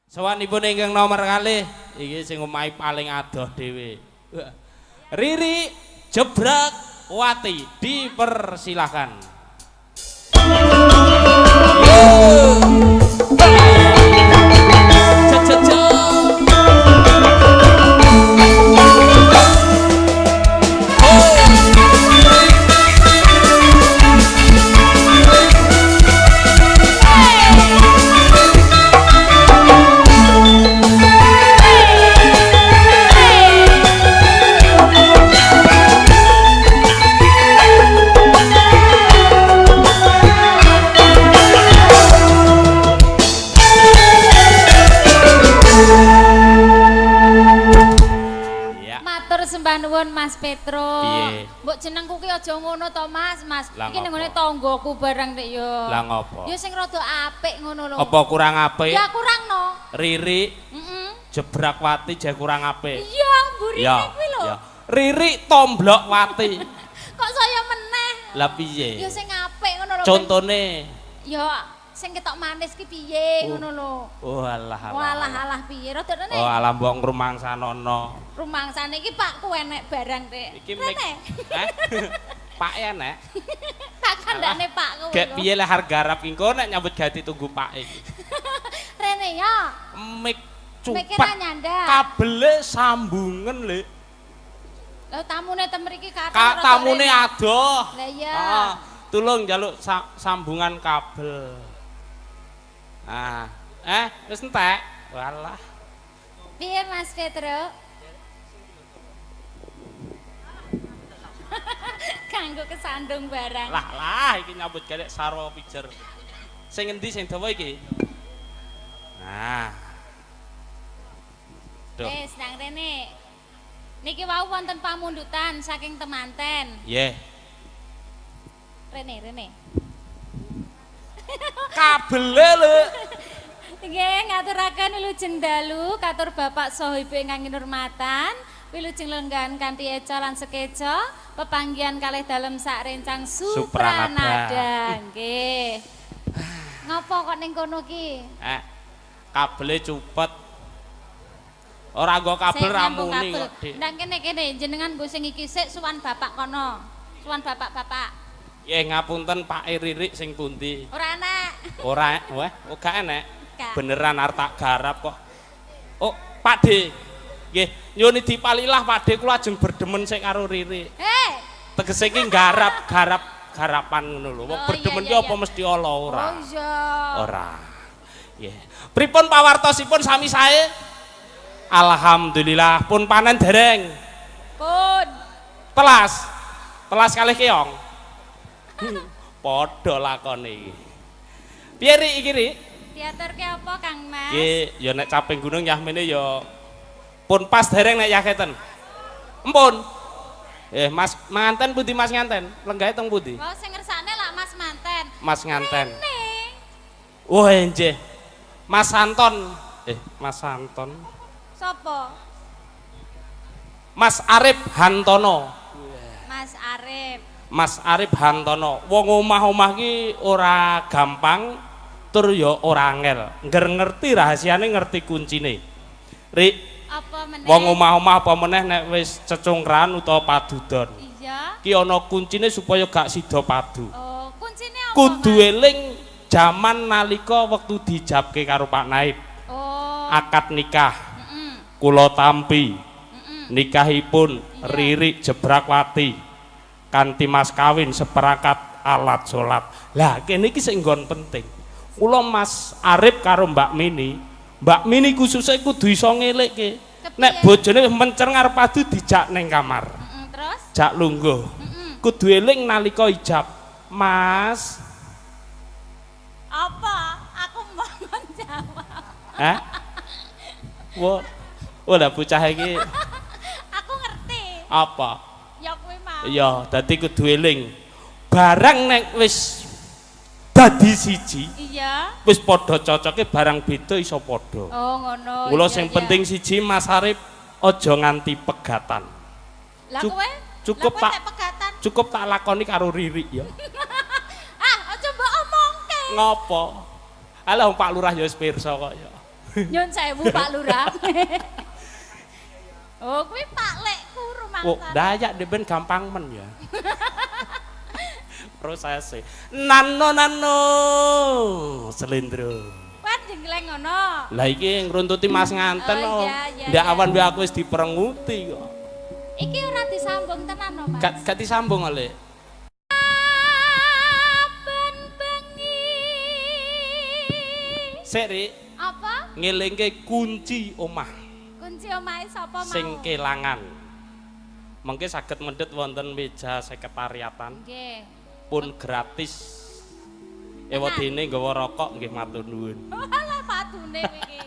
Sowanipun ingkang nomor kalih iki sing omahe paling adoh dhewe. Riri Jebrak Wati dipersilahkan. Nuwun Mas Petro. Mbok jenengku ki aja ngono to Mas, Mas. Iki ning ngene tanggoku barang nek yo. Lah ngopo? Ya sing rada apik ngono lho. Apa kurang apik? Ya kurang no. Riri. Heeh. Jebrak Wati jek kurang apik. Iya, mburine kuwi lho. Riri Tomblok Wati. Kok saya meneh? Lah piye? Ya sing apik ngono lho. Contone. Ya sing ketok manis ki piye ngono lho. Oh alah alah. Walah alah piye rada rene. Oh alah mbok ngrumangsanono. Rumangsane iki Pakku enek barang Dik. Iki mik. Heh. Pak enek. Tak kandhane Pakku. Gek piye leh harga garap engko nek nyambut gawe ditunggu Pak iki. Rene ya. Mik cupet. Kabele sambungen, Lek. Lah tamune tem mriki kathah. Tamune adoh. Lah iya. Heeh. Tulung njaluk sambungan kabel. Ah, wis entek. Walah. Piye Mas Petro? Kanggo kesandung barang. Lah lah iki nyambut gawe sarwa pijer. Sing endi sing dawa iki? Nah. Duh. Wis nang rene. Niki wau wonten pamundutan saking temanten. Nggih. Rene, rene. Kabele lho. Nggih, ngaturaken wilujeng dalu katur Bapak saha Ibu ingkang kinurmatan, wilujeng lenggahan kanthi eca lan sekeca, pepanggihan kalih dalem sak rencang Supranada. Nggih. Ngopo kok ning kono ki? Kabele cupet. Ora nggo kabel ramuni kok, Dik. Ndang kene-kene jenengan nggo sing iki sik suwan bapak kono. Suwan bapak-bapak. Nggih ngapunten Pak Ririk sing pundi? Ora enek. Ora, wah, gak enek. Beneran arep tak garap kok. Oh, Pak D. Nggih, nyuwun dipalilah Pak D kula ajeng berdemen sik karo Ririk. Heh. Tegese iki garap garapan ngono lho. Wong berdemen ki apa mesti ala ora? Oh iya. Ora. Nggih. Pripun pawartosipun sami sae? Alhamdulillah pun panen dereng. Pun. Telas. Telas kalih keong. Padha lakone iki. Piye Rik iki Rik? Diaturke apa Kang Mas? Iki ya nek caping gunung yahmene ya pun pas dereng nek yaketen. Empun. Mas manten pundi Mas nganten? Lenggahe teng pundi? Oh sing ngersakne lak Mas manten. Mas nganten. Wah nggih. Mas Anton. Mas Anton. Sopo? Mas Arif Hantono. Mas Arif. Mas Arif Hantono, wong omah-omah ki ora gampang tur ya ora angel. Ngger ngerti rahasiane ngerti kuncine. Rik, apa meneh? Wong omah-omah apa meneh nek wis cecungkran utawa padudon. Iya. Ki ana kuncine supaya gak sida padu. Oh, kuncine apa? Kudu eling jaman nalika wektu dijabke karo Pak Naib. Oh. Akad nikah. Kula tampi. Nikahipun Ririk Jebrak Wati. Kanthi mas kawin seperangkat alat sholat. Lah kene iki sing nggon penting. Kula Mas Arif karo Mbak Mini, Mbak Mini khususnya kudu iso ngelekke. Nek bojone mencer ngarep padu dijak ning kamar. Terus? Jak lungguh. Kudu eling nalika ijab. Mas. Apa? Aku mau jawab. Hah? Wah. Wah lah bocah iki. Aku ngerti. Apa? Ya kuwi mau. Iya, dadi kudu eling. Barang nek wis dadi siji, iya. Wis padha cocoke barang beda iso padha. Oh, ngono. Mula sing penting siji Mas Arif aja nganti pegatan. Lah kowe? Cukup tak pegatan. Cukup tak lakoni karo Ririk ya. Ah, aja mbok omongke. Ngopo? Alah Pak Lurah ya wis pirsa kok ya. Nyun sewu Pak Lurah. Oh, kuwi Pak Lekku rumangsane. Oh, Dayak dhewe gampang men ya. Prosese. Nano nano selindro. Wah, jenggleng ngono. Lah iki ngruntuti Mas nganten oh. Ndak awan wae aku wis diperenguti kok. Iki ora disambung tenan no, Mas. Gak disambung oleh. Aben bengi. Sik, Rik. Apa? Ngelingke kunci omah. Kunci omahe sapa mau? Sing kelangan. Mengke saged mendhet wonten meja sekretariatan. Nggih. Pun gratis. Ewadene nggawa rokok nggih matur nuwun. Alah patune iki.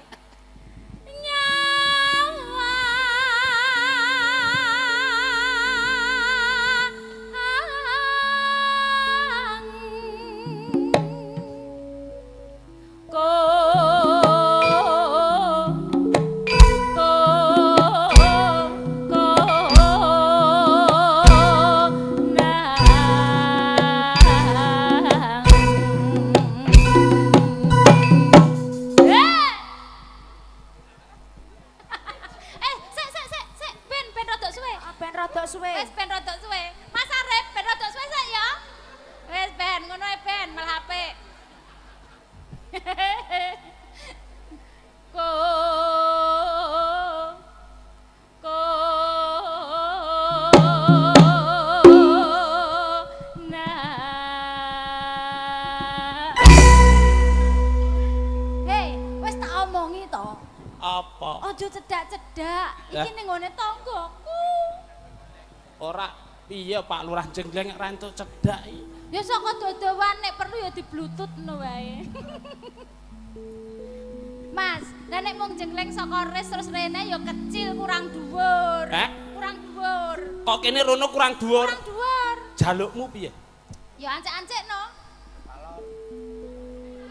Iya Pak Lurah jengleng ora entuk cedhak. Ya saka dodowan nek perlu ya di bluetooth ngono wae. Mas, lah nek mung jengleng saka res terus rene ya kecil kurang dhuwur. Kurang dhuwur. Kok kene rono kurang dhuwur? Kurang dhuwur. Jalukmu piye? Ya ancek-ancek no.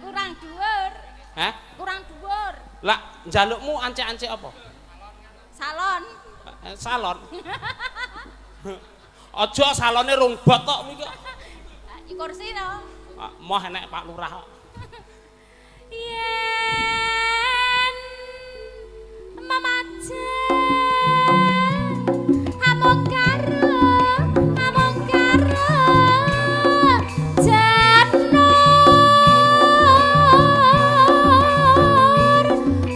Kurang dhuwur. Hah? Kurang dhuwur. Lah njalukmu ancek-ancek apa? Salon. Salon. Aja salone rong bot kok kuwi kok. Kursi to. Moh enek Pak Lurah kok. Yen mamajen amung karo janur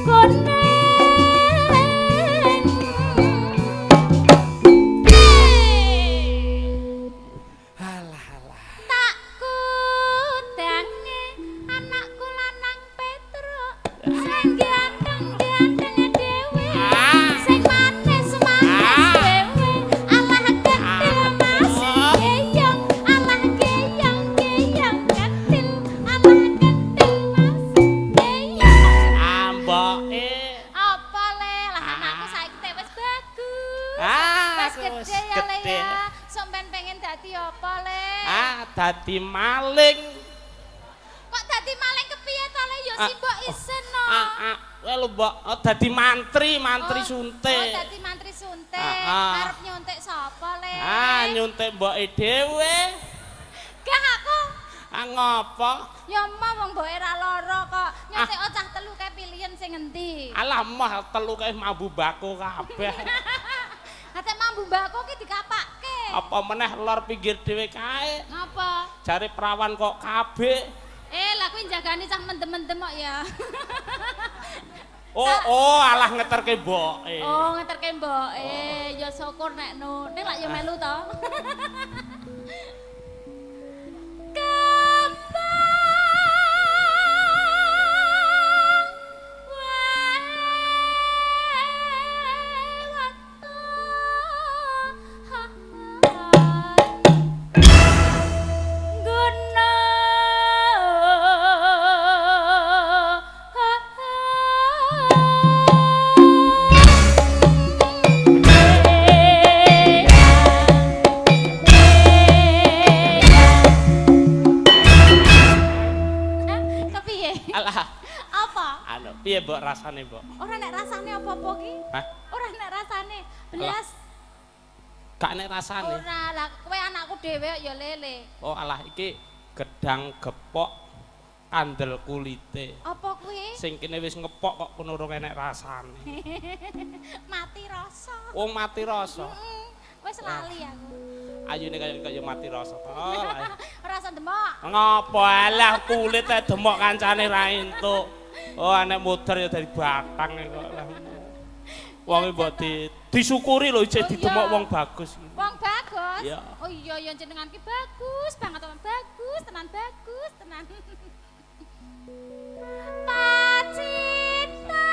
kuning. Dadi maling. Kok dadi maling kepiye to le? Ya simbok isen no. Kowe lho mbok dadi mantri, mantri suntik. Oh, dadi mantri suntik. Arep nyuntik sapa le? Nyuntik mboke dhewe. Gak aku. Ngopo? Ya emoh wong mboke ra lara kok. Nyuntik cah telu kae pilihen sing endi? Alah emoh telu kae mambu bako kabeh. Ate mambu bako ki dikapake. Apa meneh lor pinggir dhewe kae? Ngapa? Jare prawan kok kabeh. Lah kuwi njagani cah mendem-mendem kok ya. Oh, alah ngeterke mboke. Oh, ngeterke mboke. Ya syukur nek no. Ning lak ya melu to. Piye mbok rasane mbok? Ora nek rasane apa-apa ki? Hah? Ora nek rasane. Blas. Gak nek rasane. Ora, lah kowe anakku dhewe ya lele. Oh alah iki gedang gepok Kandel kulite. Apa kuwi? Sing kene wis ngepok kok kono urung enek rasane. Mati rasa. Wong mati rasa. Wis lali aku. Ayune kaya mati rasa to. Ora usah demok. Ngopo alah kulit ae demok kancane ra entuk. Oh anek mudhar ya dari batang kok. Wong mbok disyukuri lho isih didemok wong bagus. Wong bagus? Iya. Oh iya ya jenengan ki bagus banget, bagus tenan, bagus tenan. Pacinta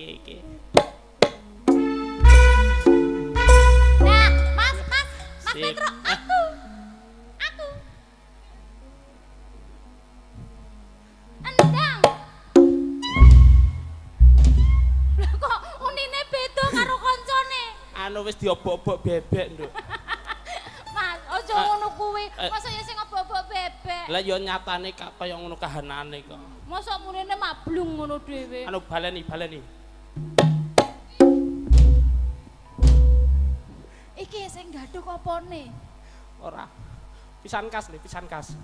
Iki. Nah, Mas Petro, aku. Endang. Lah kok unine beda karo koncone? Anu wis diobok-obok bebek, Nduk. Mas, aja ngono kuwi. Mosok ya sing obok-obok bebek. Lah ya nyatane kaya ngono kahanane kok. Mosok munine mablung ngono dhewe. Anu baleni. Iki sing gaduh opone? Ora. Pisan kas lho, pisan kas.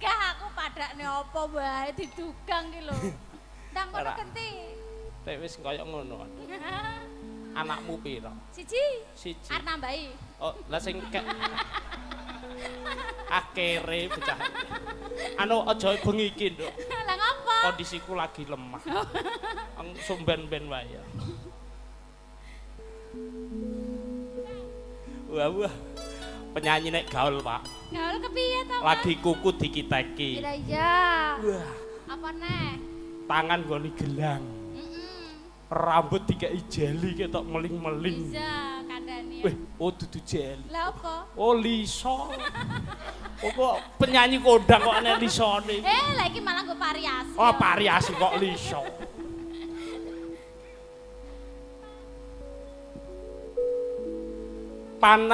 Gak aku padakne apa wae didugang ki lho. Ndang kono genti. Tek wis kaya ngono. Anakmu pira? Siji. Arep nambahi. Oh, lah sing kek akere bocah. Anu aja bengi iki, Nduk. Lah ngopo? Kondisiku lagi lemah. Sumben-ben wae ya. Wah, wah. Penyanyi nek gaul, Pak. Gaul kepiye to, Mas? Lagi kuku dikiteki. Iya, iya. Wah. Apa neh? Tangan nggone gelang. Rambut dikeki jeli ketok meling-meling. Iya, kandhane. Weh, oh dudu jeli. Lah apa? Oh liso. Oh kok penyanyi kondang kok ana lisone. Eh, lah iki malah nggo variasi. Oh, variasi kok liso. Panas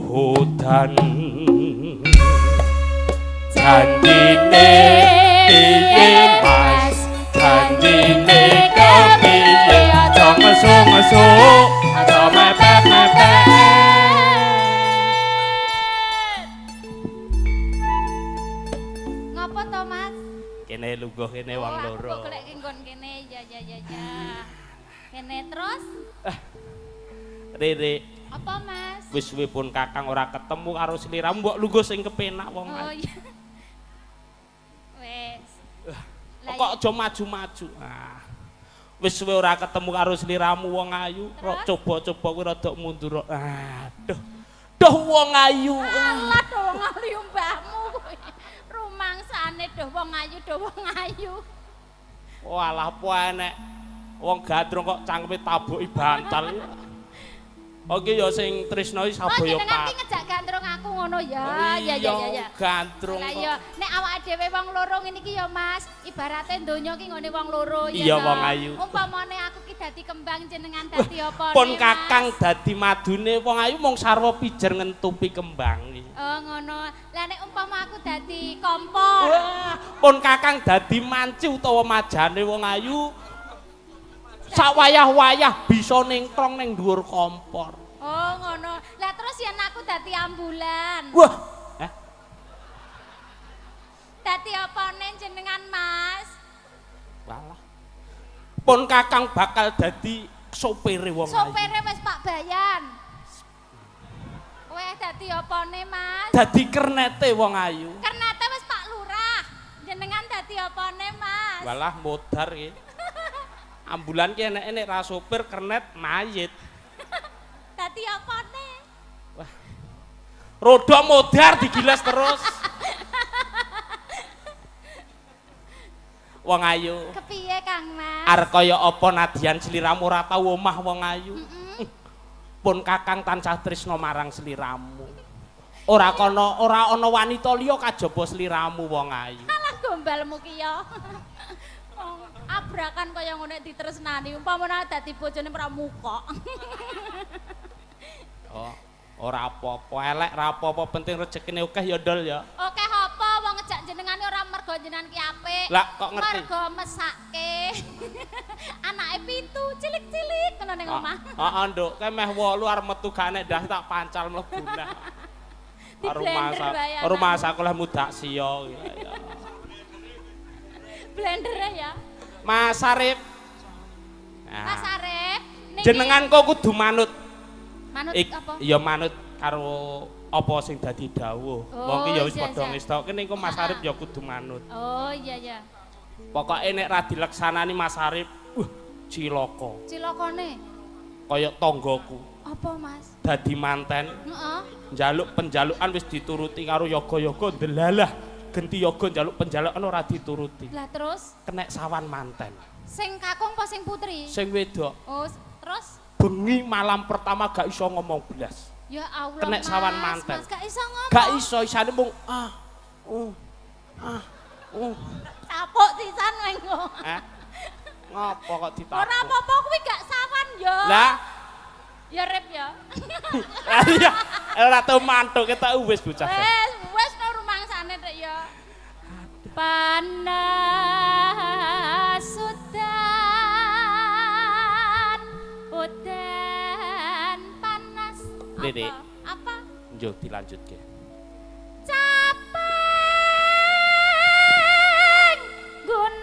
udan janjine piye Mas, janjine kepiye, aja ngesu-ngesu, aja mepet-mepet. Ngopo to, Mas? Kene lungguh kene wong loro. Aku golek nggon kene, ya. Kene terus? Rere. Apa, Mas? Wis suwe pun Kakang ora ketemu karo sliramu, mbok lungguh sing kepenak wong ae. Oh iya. Wis. Kok aja maju-maju. Ah. Wis suwe ora ketemu karo sliramu wong ayu, coba-coba kuwi rada mundur. Aduh. Duh wong ayu. Alah duh wong ayu mbahmu kuwi. Rumangsane duh wong ayu, duh wong ayu. Walah po enek wong gandrung kok cangkeme tabuki bantal. Oke ya sing tresno iki sabaya pat. Oh jenengan ki ngejak gandrung aku ngono ya. Ya. Gandrung. Lah iya, nek awake dhewe wong loro ngene iki ya Mas, ibarate donya ki ngene wong loro ya. Iya wong ayu. Umpamane aku ki dadi kembang jenengan dadi apa? Pun Kakang dadi madune wong ayu mung sarwa pijer ngentupi kembang. Oh ngono. Lah nek umpama aku dadi kompor. Wah, pun Kakang dadi manci utawa majane wong ayu. Sawayah-wayah bisa nengkrong neng dhuwur kompor. Oh ngono. Lah terus yen aku dadi ambulan. Wah. Hah? Dadi apane jenengan, Mas? Walah. Pun Kakang bakal dadi sopire wong ayu. Sopire wis Pak Bayan. Kowe dadi apane, Mas? Dadi kernete wong ayu. Kernete wis Pak Lurah. Jenengan dadi apane, Mas? Walah modar iki. Ambulan ki enek-enek ra sopir kernet mayit. Dadi apane? Wah. Roda modar digilas terus. Wong ayu. Kepiye Kang Mas? Arep kaya apa nadyan sliramu ora tau omah wong ayu. Pun kakang tansah tresna marang sliramu. Ora kono ora ana wanita liya kajaba sliramu wong ayu. Alah gombalmu ki ya. Abrakan kaya ngono ditresnani, umpamane dadi bojone pramuka. Oh, ora apa-apa, elek ora apa-apa, penting rezekine akeh ya ndol ya. Akeh apa wong ngejak jenengane ora mergo jenengan ki apik. Lah kok ngerti? Mergo mesake. Anake 7 cilik-cilik ngono ning omah. Heeh, Nduk, kae meh 8 arep metu gak nek ndas tak pancal mlebu nah. Rumah aku lah mudak siya. Blender ya. Mas Arif. Nah. Mas Arif, jenengan kok kudu manut. Manut apa? Ya manut karo apa sing dadi dawuh. Oh, wong ki ya wis padha ngestokke ning kok Mas Arif ya kudu manut. Oh iya iya. Pokoke nek ra dileksanani Mas Arif, cilaka. Cilakane? Kaya tanggaku. Apa, Mas? Dadi manten. Heeh. Njaluk penjalukan wis dituruti karo yoga-yoga ndelalah. Genti yoga njaluk penjalukan ora dituruti. Lah terus? Kenek sawan manten. Sing kakung apa sing putri? Sing wedok. Oh, terus? Bengi malam pertama gak iso ngomong blas. Ya Allah. Kenek sawan manten. Mas gak iso ngomong. Gak iso, isane mung ah ah. Tapuk sisan mengko. Hah? Ngopo kok ditapuk? Ora apa-apa kuwi gak sawan ya. Lah ya rep ya. Lah iya, ora tau mantuk ketok wis bocah. Wis, wis no rumangsane rek ya. Panas udan, udan panas. Riri. Apa? Yo dilanjutke. Capek gunung.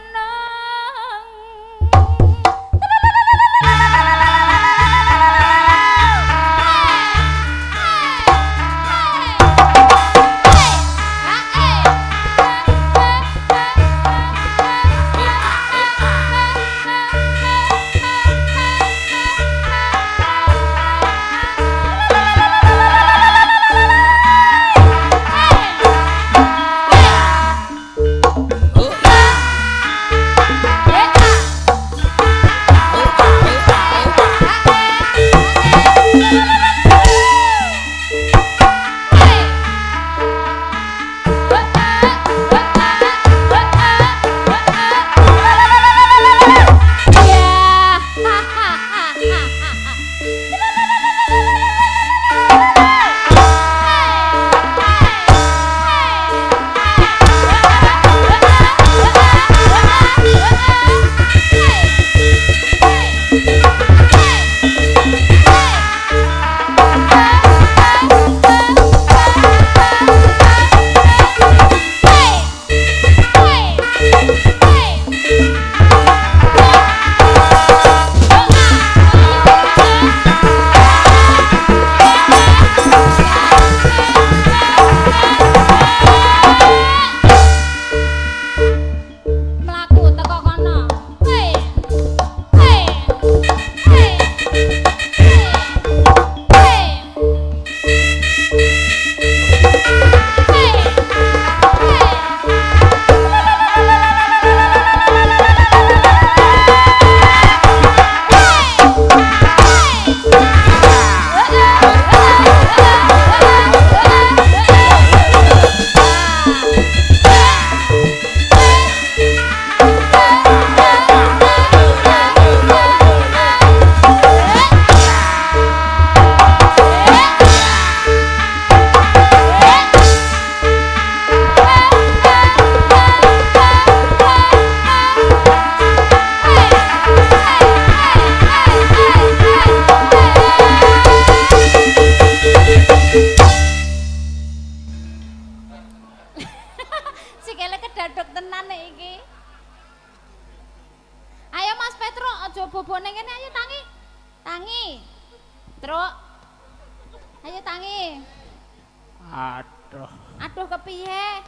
Aduh. Aduh kepiye?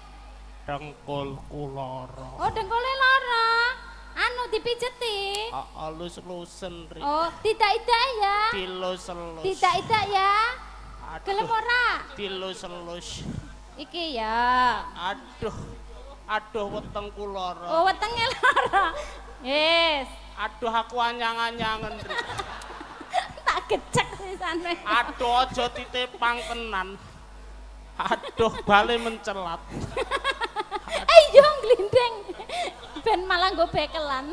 Dengkulku lara. Oh, dengkule lara. Anu dipijeti. Heeh, lus-lusen ri. Oh, tidak-tidak ya. Dilus-elus. Tidak-tidak ya. Gelem ora? Dilus-elus. Iki ya. Aduh. Aduh wetengku lara. Oh, wetenge lara. Yes. Aduh aku anyang-anyangen. Tak gecek sisane. Aduh aja titipang tenan. Aduh bale mencelat. Ayo glinding. Ben malah nggo bekelan.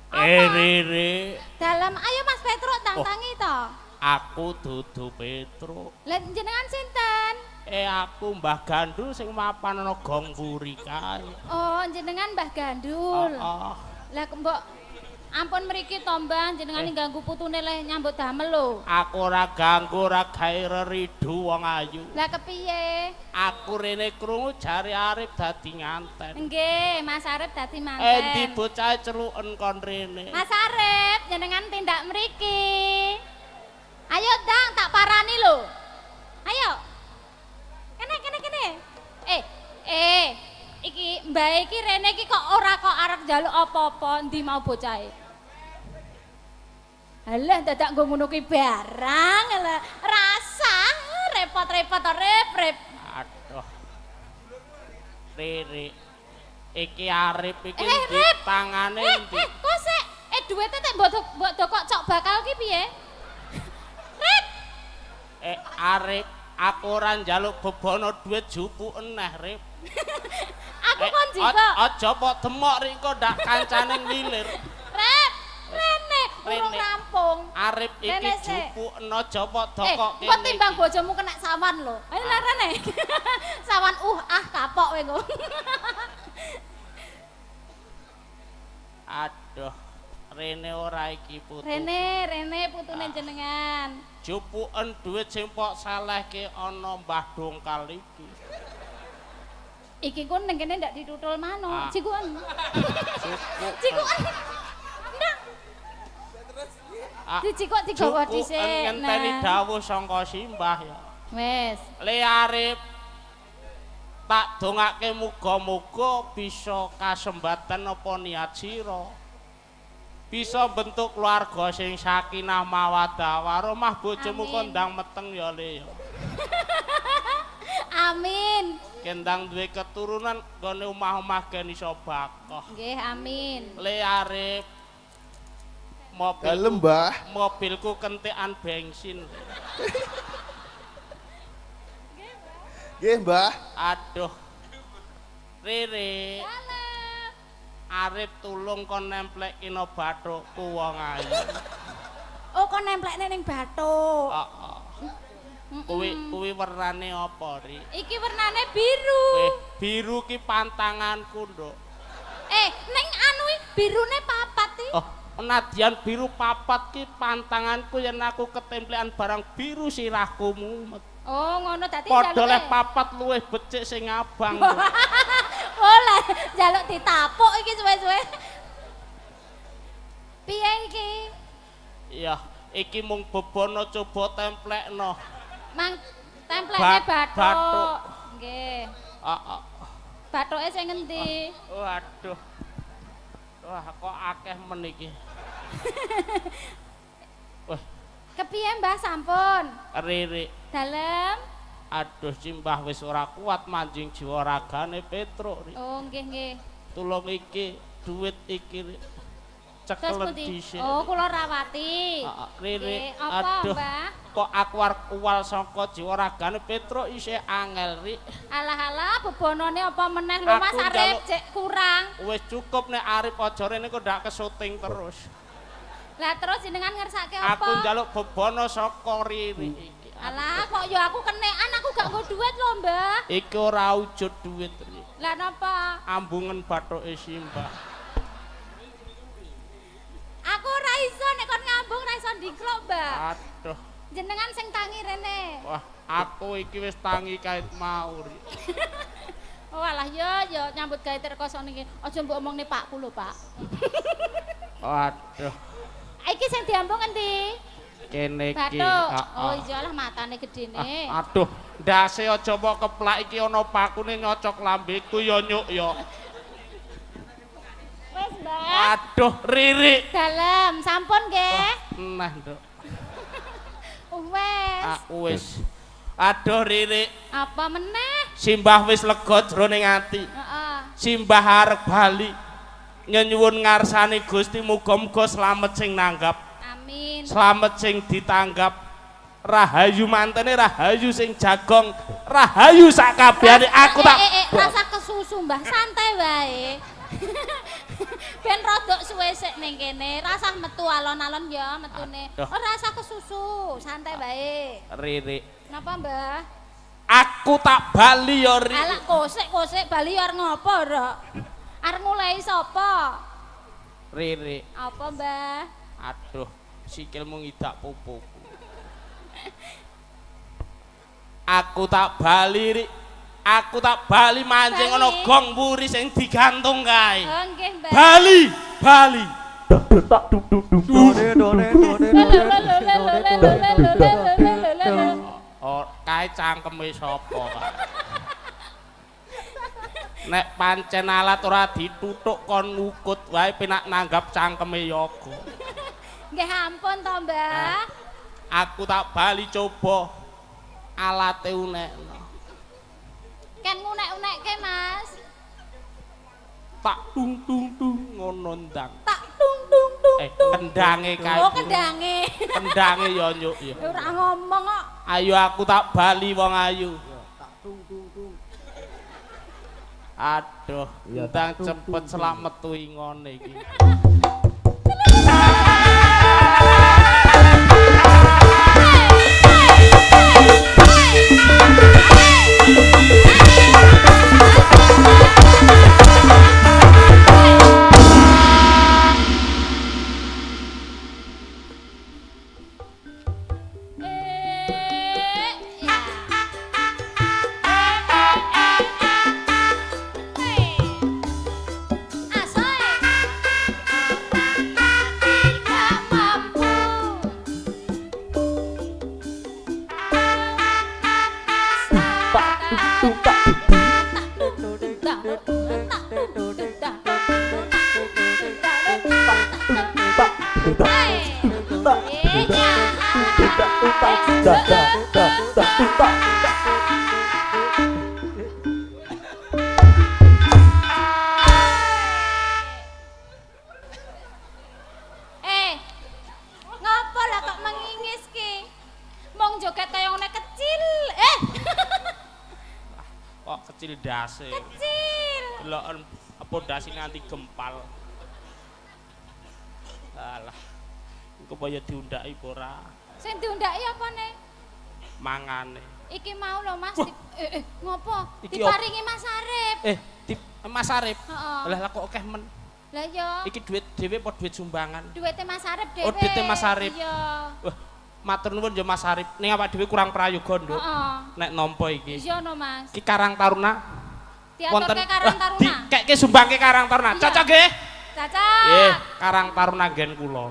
Riri. Dalam ayo Mas Petruk tang-tangi to. Aku dudu Petruk. Lah jenengan sinten? Aku Mbah Gandul sing mapan ana gong mburi kae. Oh, jenengan Mbah Gandul. Heeh. Lah mbok ampun mriki to, Mbah, jenengan ganggu putune leh nyambut damel lho. Aku ora ganggu, ora gawe reridu wong ayu. Lah kepiye? Aku rene krungu jare Arif dadi nganten. Nggih, Mas Arif dadi manten. Endi bocah celuken kon rene? Mas Arif, jenengan tindak mriki. Ayo dang, tak parani lho. Ayo. Kene kene kene. Iki mbah iki rene iki kok ora kok arep njaluk apa-apa, endi mau bocahe? Alah dadak nggo ngono kuwi barang, alah rasa repot-repot rep-rep. Aduh. Riri. Iki Arif iki ndi tangane ndi? Kok sik? Duwite tek mbok dokok cok bakal ki piye? Rip. Arif, aku ora njaluk bebono dhuwit jupuken neh, Rip. Aku kon jikok. Aja pok demok rik kok ndak kancane nglilir. Rip, rene urung rampung. Arif iki jupuken aja pok dokok kene. Kok timbang bojomu kena sawan lho. Ayo lah rene. Sawan ah kapok kowe engko. Aduh, rene ora iki putu. Rene putune jenengan. Jupuken dhuwit sing pok salehke ana Mbah Dongkal iki. Iki ku ning kene ndak ditutul manuk, jikuken. Jikuken. Ndak. Dijikuk digawa dhisik. Ngenteni dawuh sangka simbah ya. Wis. Le Arif tak dongake muga-muga bisa kasembatan apa niat sira. Bisa bentuk keluarga sing sakinah mawaddah warahmah bojomu kondang meteng ya Le ya. Amin. Kendang duwe keturunan nggone omah-omah gen iso bakoh. Nggih, amin. Le Arif mobil dalem, Mbah. Mobilku kentekan bensin. Nggih, Mbah. Aduh. Riri. Dalem. Arif tulung kon nemplekino bathukku wong ayu. Oh, kon nemplekne ning bathuk. Heeh. Kuwi wernane apa, Ri? Iki wernane biru. Biru ki pantanganku, Nduk. Ning anu birune papat iki. Oh, nadyan biru papat ki pantanganku yen aku ketemplekan barang biru sirahku mumet. Oh, ngono dadi njaluke. Padha leh papat luwih becik sing abang. Oh, lah njaluk ditapuk iki suwe-suwe. Piye iki? Iya, iki mung bebono coba templekno. Mang templekne bathuk. Nggih. Heeh. Bathuke sing ngendi? Waduh. Wah, kok akeh men iki. Wah. Kepiye Mbah sampun? Riri. Dalem. Aduh, simbah wis ora kuat manjing jiwa ragane Petruk. Oh, nggih nggih. Tulung iki duit iki. Cekelen dhisik. Oh, kula rawati. Heeh, Riri. Apa, Mbah? Kok aku arep uwal saka jiwa ragane Petruk isih angel, Ri. Alah-alah, bebonone apa meneh lho Mas Arif cek kurang. Wis cukup nek Arif aja rene kok ndak kesuting terus. Lah terus jenengan ngersake apa? Aku njaluk bebono saka Riri iki. Alah, kok ya aku kenekan aku gak nggo duit lho, Mbah. Iki ora wujud duit, Ri. Lah napa? Ambungen bathuke simbah. Aku ora iso nek kon ngambung ora iso ndiklok, Mbah. Aduh. Jenengan sing tangi rene. Wah, aku iki wis tangi kait mau, Ri. Oh alah ya, ya nyambut gawe rekoso niki. Aja mbok omongne pakku lho, Pak. Waduh. Iki sing diambung endi? Kene iki. Oh iya lah matane gedene. Aduh, ndase aja mbok keplak iki ana pakune nyocok lambeku ya nyuk ya. Wis, Mbah. Aduh, Riri. Dalem, sampun nggih. Neh, Nduk. Wes. Wis. Aduh, Riri. Apa meneh? Simbah wis lega jroning ati. Heeh. Simbah arep bali. Nyenyuwun ngarsane Gusti muga-muga slamet sing nanggap. Amin. Slamet sing ditanggap. Rahayu mantene, rahayu sing jagong, rahayu sak kabehane aku tak rasa kesusu Mbah, santai wae. Ben rodok suwe sik ning kene, rasah metu alon-alon ya metune. Ora rasah kesusu, santai wae. Riri. Napa Mbah? Aku tak bali ya Ri. Alah kosek-kosek bali arep ngopo, Rok? Arep mulai sapa? Riri. Apa, Mbah? Aduh, sikilmu ngidak pupuku. Aku tak bali, Rik. Aku tak bali mancing ana gong mburi sing digantung kae. Oh, nggih, Mbah. Bali, bali. Oh, kae cangkeme sapa? Nek pancen alat ora dituthuk kon ngukut wae penak nanggap cangkeme yoga. Nggih ampun to, Mbah. Aku tak bali coba alate unekno. Ken ngunek-unekke, Mas. Tak tung tung tung ngono ndang. Tak tung tung tung. Kendange kae. Oh, kendange. Kendange ya nyuk ya. Ora ngomong kok. Ayo aku tak bali wong ayu. Tak tung tung tung. Aduh, ndang cepet selak metu ingone iki. Ngopo lah kok mengingis ki? Mong joget kaya ngene kecil. Kok kecil dase. Kecil. Deloken apa dase nganti gempal. Alah. Engko kaya diundhaki apa ora? Sing diundhaki apane? Mangane. Iki mau lho Mas. Ngopo? Diparingi Mas Arif. Mas Arif. Heeh. Lah kok akeh men. Lah iya. Iki duit dhewe apa duit sumbangan? Duwite Mas Arif dhewe. Oh, duwite Mas Arif. Iya. Wah, matur nuwun ya Mas Arif. Ning awak dhewe kurang prayoga, Nduk. Heeh. Nek nampa iki. Iya no, Mas. Iki Karang Taruna. Diaturke Karang Taruna. Dikekke sumbangke Karang Taruna. Cocok nggih? Cocok. Nggih, Karang Taruna nggen kula.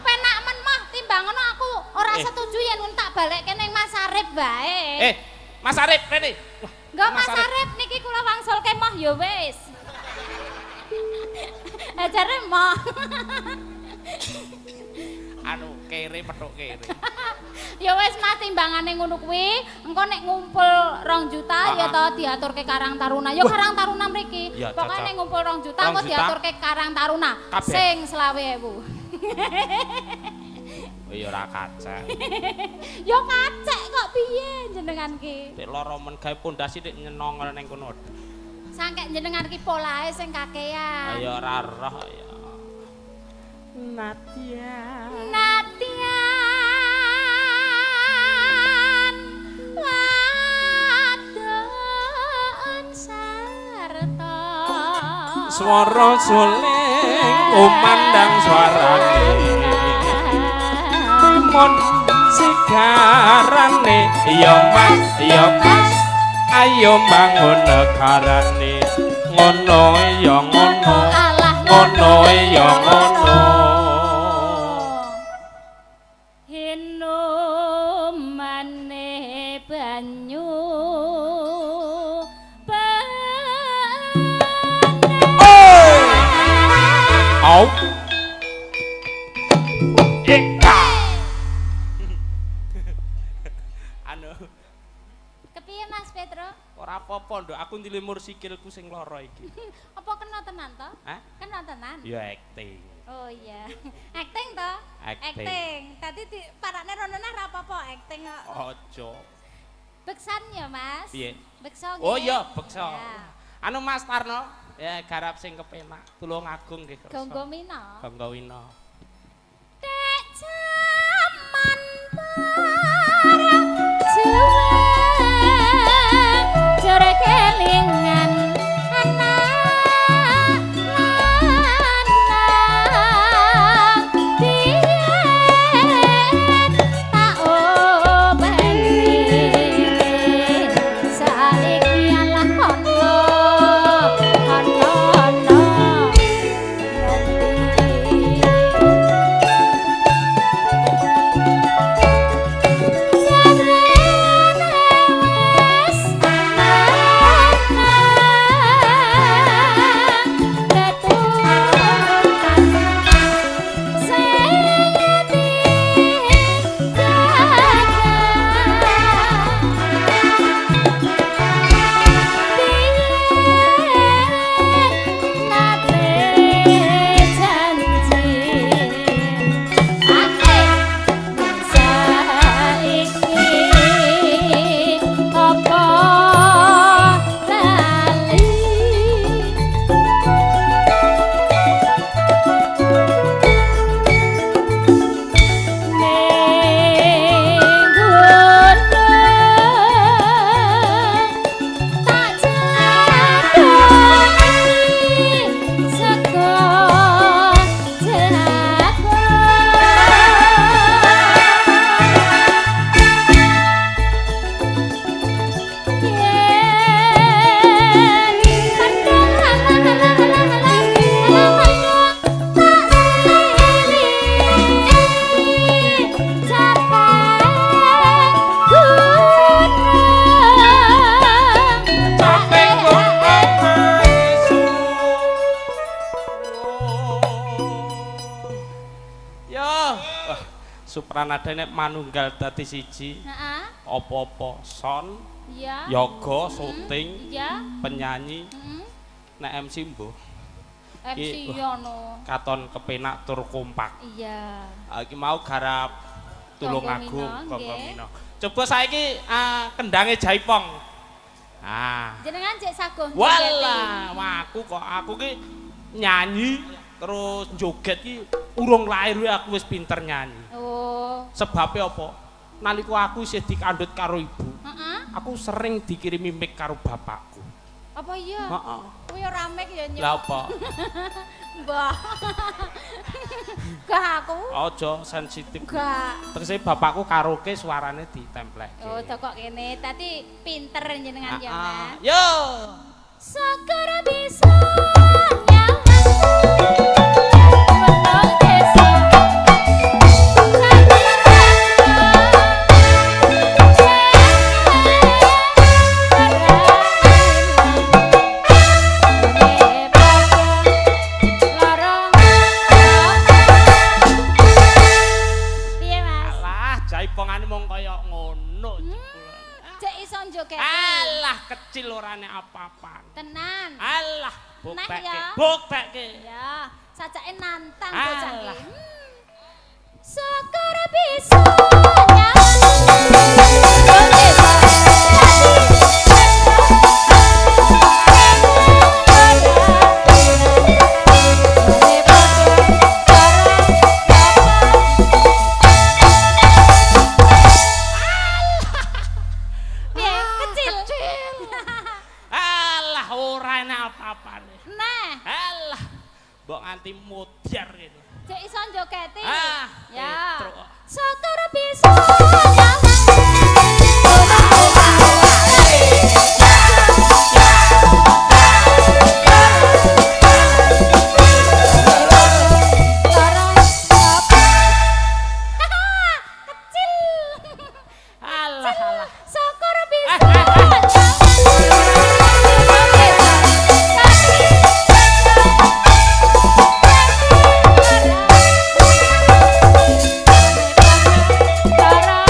Penak men mah timbang ngono aku ora setuju yen tak balekke ning Mas Arif wae. Mas Arif rene. Enggak Mas Arif niki kula wangsulke mah ya wis. Ajare mah. Anu kere petuk kere. Ya wis Mas timbangane ngono kuwi, engko nek ngumpul 2 juta ya to diaturke Karang Taruna. Ya Karang Taruna mriki. Pokoke nek ngumpul 2 juta engko diaturke Karang Taruna sing 25.000. Oh ya ora kacek. Ya kacek kok piye jenengan ki? Nek lara men gawe pondasi nek nyenongol ning kono. Sangkek jenengan ki polahe sing kakean. Ya ora roh ya. Nadyan wadon sarta swara suling kumandang suarane timun sigarane ya Mas ya Mas ayo bangun negarane ngono ya ngono ngono ya ngono hinumane banyu au eka anu kepiye Mas Petro? apa-apa, Nduk. Aku ndilimur sikilku sing lara iki. Apa kena tenan to? Hah? Kena tenan. Ya acting. Oh iya. Acting to? Acting. Tadi di parakne rono nah ra apa-apa acting kok. Aja. Beksan ya, Mas? Piye? Beksa nggih. Oh iya, beksa. Ya. Anu Mas Tarno, ya garap sing kepenak, tulung agung nggih kersa. Gonggo Wina. Gonggo Wina. Dek jaman barang juweng jare kelingan anak lanang biyen tak obeni saiki alah ono ono ono. Supranadane manunggal dadi siji. Heeh. Apa-apa son, iya, yoga, syuting, iya, penyanyi, heeh. Nek MC mbuh. MC yo no. Katon kepenak tur kompak. Iya. Iki mau garap Tulung Agung Gonggo Wina. Coba saiki kendange Jaipong. Ah. Jenengan jek saguh. Walah, aku kok aku ki nyanyi terus joget ki urung lahir aku wis pinter nyanyi. Oh. Sebabe apa? Nalika aku isih dikandhut karo ibu. Heeh. Aku sering dikirimi mic karo bapakku. Apa iya? Heeh. Kuwi ora mic ya nyok. Lah apa? Mbah. Gak aku. Aja sensitif. Gak. Terus bapakku karaoke suarane ditemplehke. Oh, kok kene. Tadi pinter jenengan ya, Mas. Yo. Syukur bisa nyawang. Wetong desa. Jaipongane mung kaya ngono jebul. Cek iso njogeti. Alah kecil ora nek apa-apa. Tenan. Alah buktekke. Buktekke. Ya, sajake nantang bocah iki. Syukur bisa nyawang. Mbok nganti mudyar gitu. Cek iso njogeti. Ah, ya. Petruk. Syukur bisa nyawang. Kecil. Alah alah. Syukur bisa. Para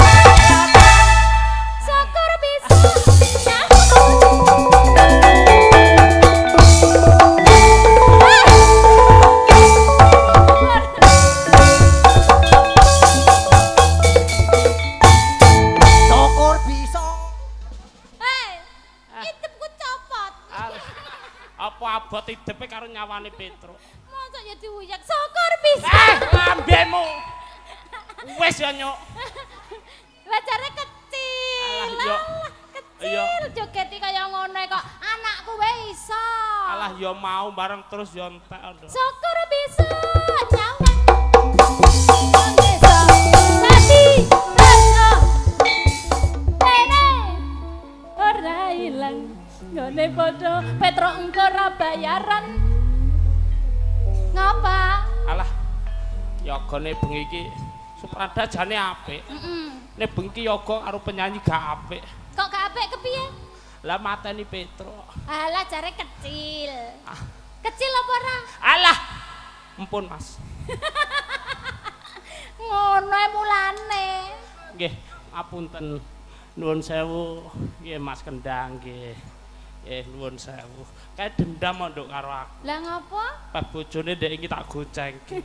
nyawane Petruk. Mosok ya diuyak syukur bisa. Lambemu. Wis ya nyuk. Lah jare kecil. Alah, kecil joget iki kaya ngono kok anakku wae iso. Alah ya mau bareng terus ya entek. Syukur bisa nyawang. Desa dadi rasa. Tene ora ilang nggone padha Petruk engko ora bayaran. Ngapa? Alah yogane bengi iki Suprada jane apik. Heeh. Nek bengi iki yoga karo penyanyi gak apik. Kok gak apik kepiye? Lah mateni Petruk. Alah jare kecil. Ah. Kecil apa ora? Alah. Empun, Mas. Ngono e mulane. Nggih, apunten. Nuwun sewu, nggih Mas Kendang nggih. Nggih nuwun sewu. Kae dendam nduk karo aku. Lah ngopo? Pas bojone ndek iki tak goncengke.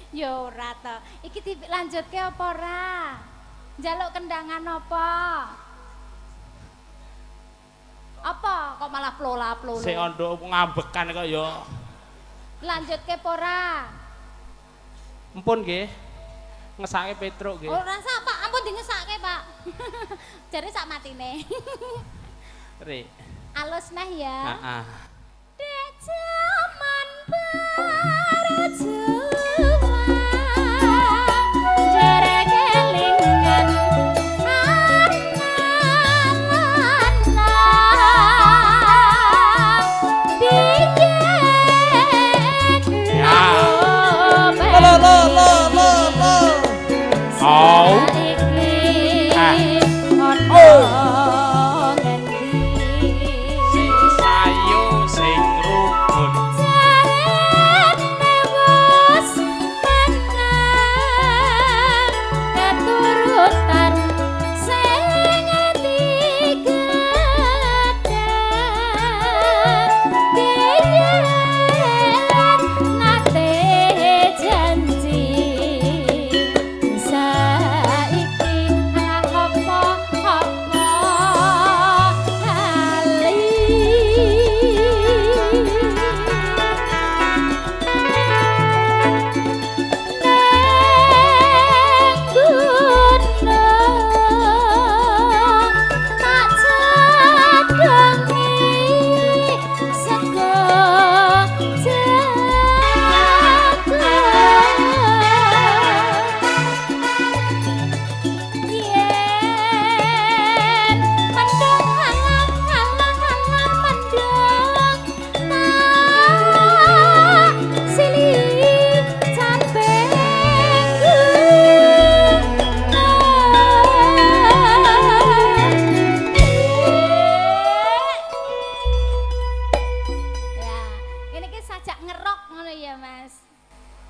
Ya ora to. Iki dilanjutke apa ora? Njaluk kendangan apa? Apa kok malah plola-plolo? Sik nduk ngambekan kok ya. Lanjutke apa ora? Empun nggih. Ngesake Petruk nggih. Ora sak, Pak. Ampun dingesake, Pak. Jare sak matine. Rik. Alus nah ya. Heeh. Dek jaman berjuang jare kelingan anak lanang biyen. Ya. Lo lo lo lo lo. Oh. Oh.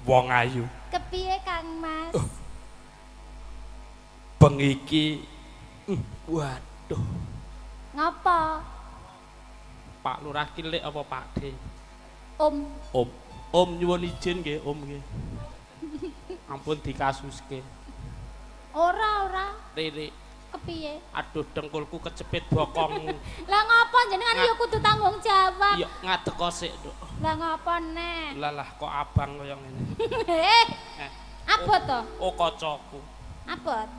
Wong ayu. Kepiye Kang Mas? Bengi iki waduh. Ngopo? Pak Lurah ki lek apa Pak D? Om. Om. Om nyuwun izin nggih, Om nggih. Ampun dikasuske. Ora, ora. Riri. Kepiye? Aduh dengkulku kecepit bokongmu. Lah ngopo jenengan ya kudu tanggung jawab. Iya, ngadeg sik, Nduk. Lah ngopo neh? Lah lah kok abang kaya ngene. Abot to? Oh, kacaku. Abot.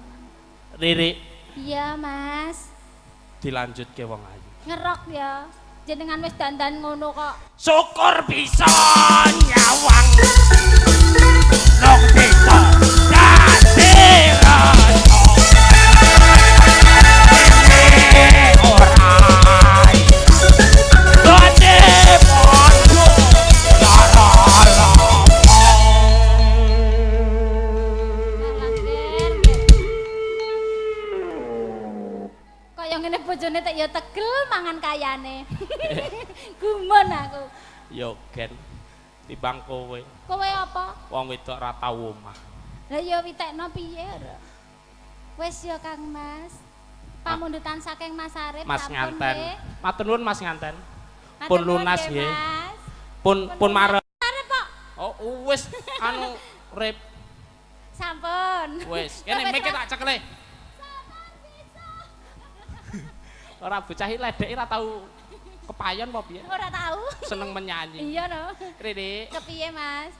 Riri. Iya, Mas. Dilanjutke wong ayu. Ngerok ya. Jenengan wis dandan ngono kok. Syukur bisa nyawang. Nang desa dadi raja. Kaya ngene bojone tek ya tegel mangan kayane. Gumun aku. Ya gen timbang kowe. Kowe apa? Wong wedok ora tau omah. Lah ya witekno piye ora? Wis ya Kang Mas. Pamundutan saking Mas Arif Mas Nganten. Matur nuwun Mas Nganten. Pun lunas nggih. Pun pun marep. Arep kok. Oh wis anu rep. Sampun. Wis, kene mike tak cekle. Ora bocah iki ledeke ora tau Kepayon apa piye? Ora tahu. Seneng menyanyi. Iya no. Riri. Kepiye, Mas?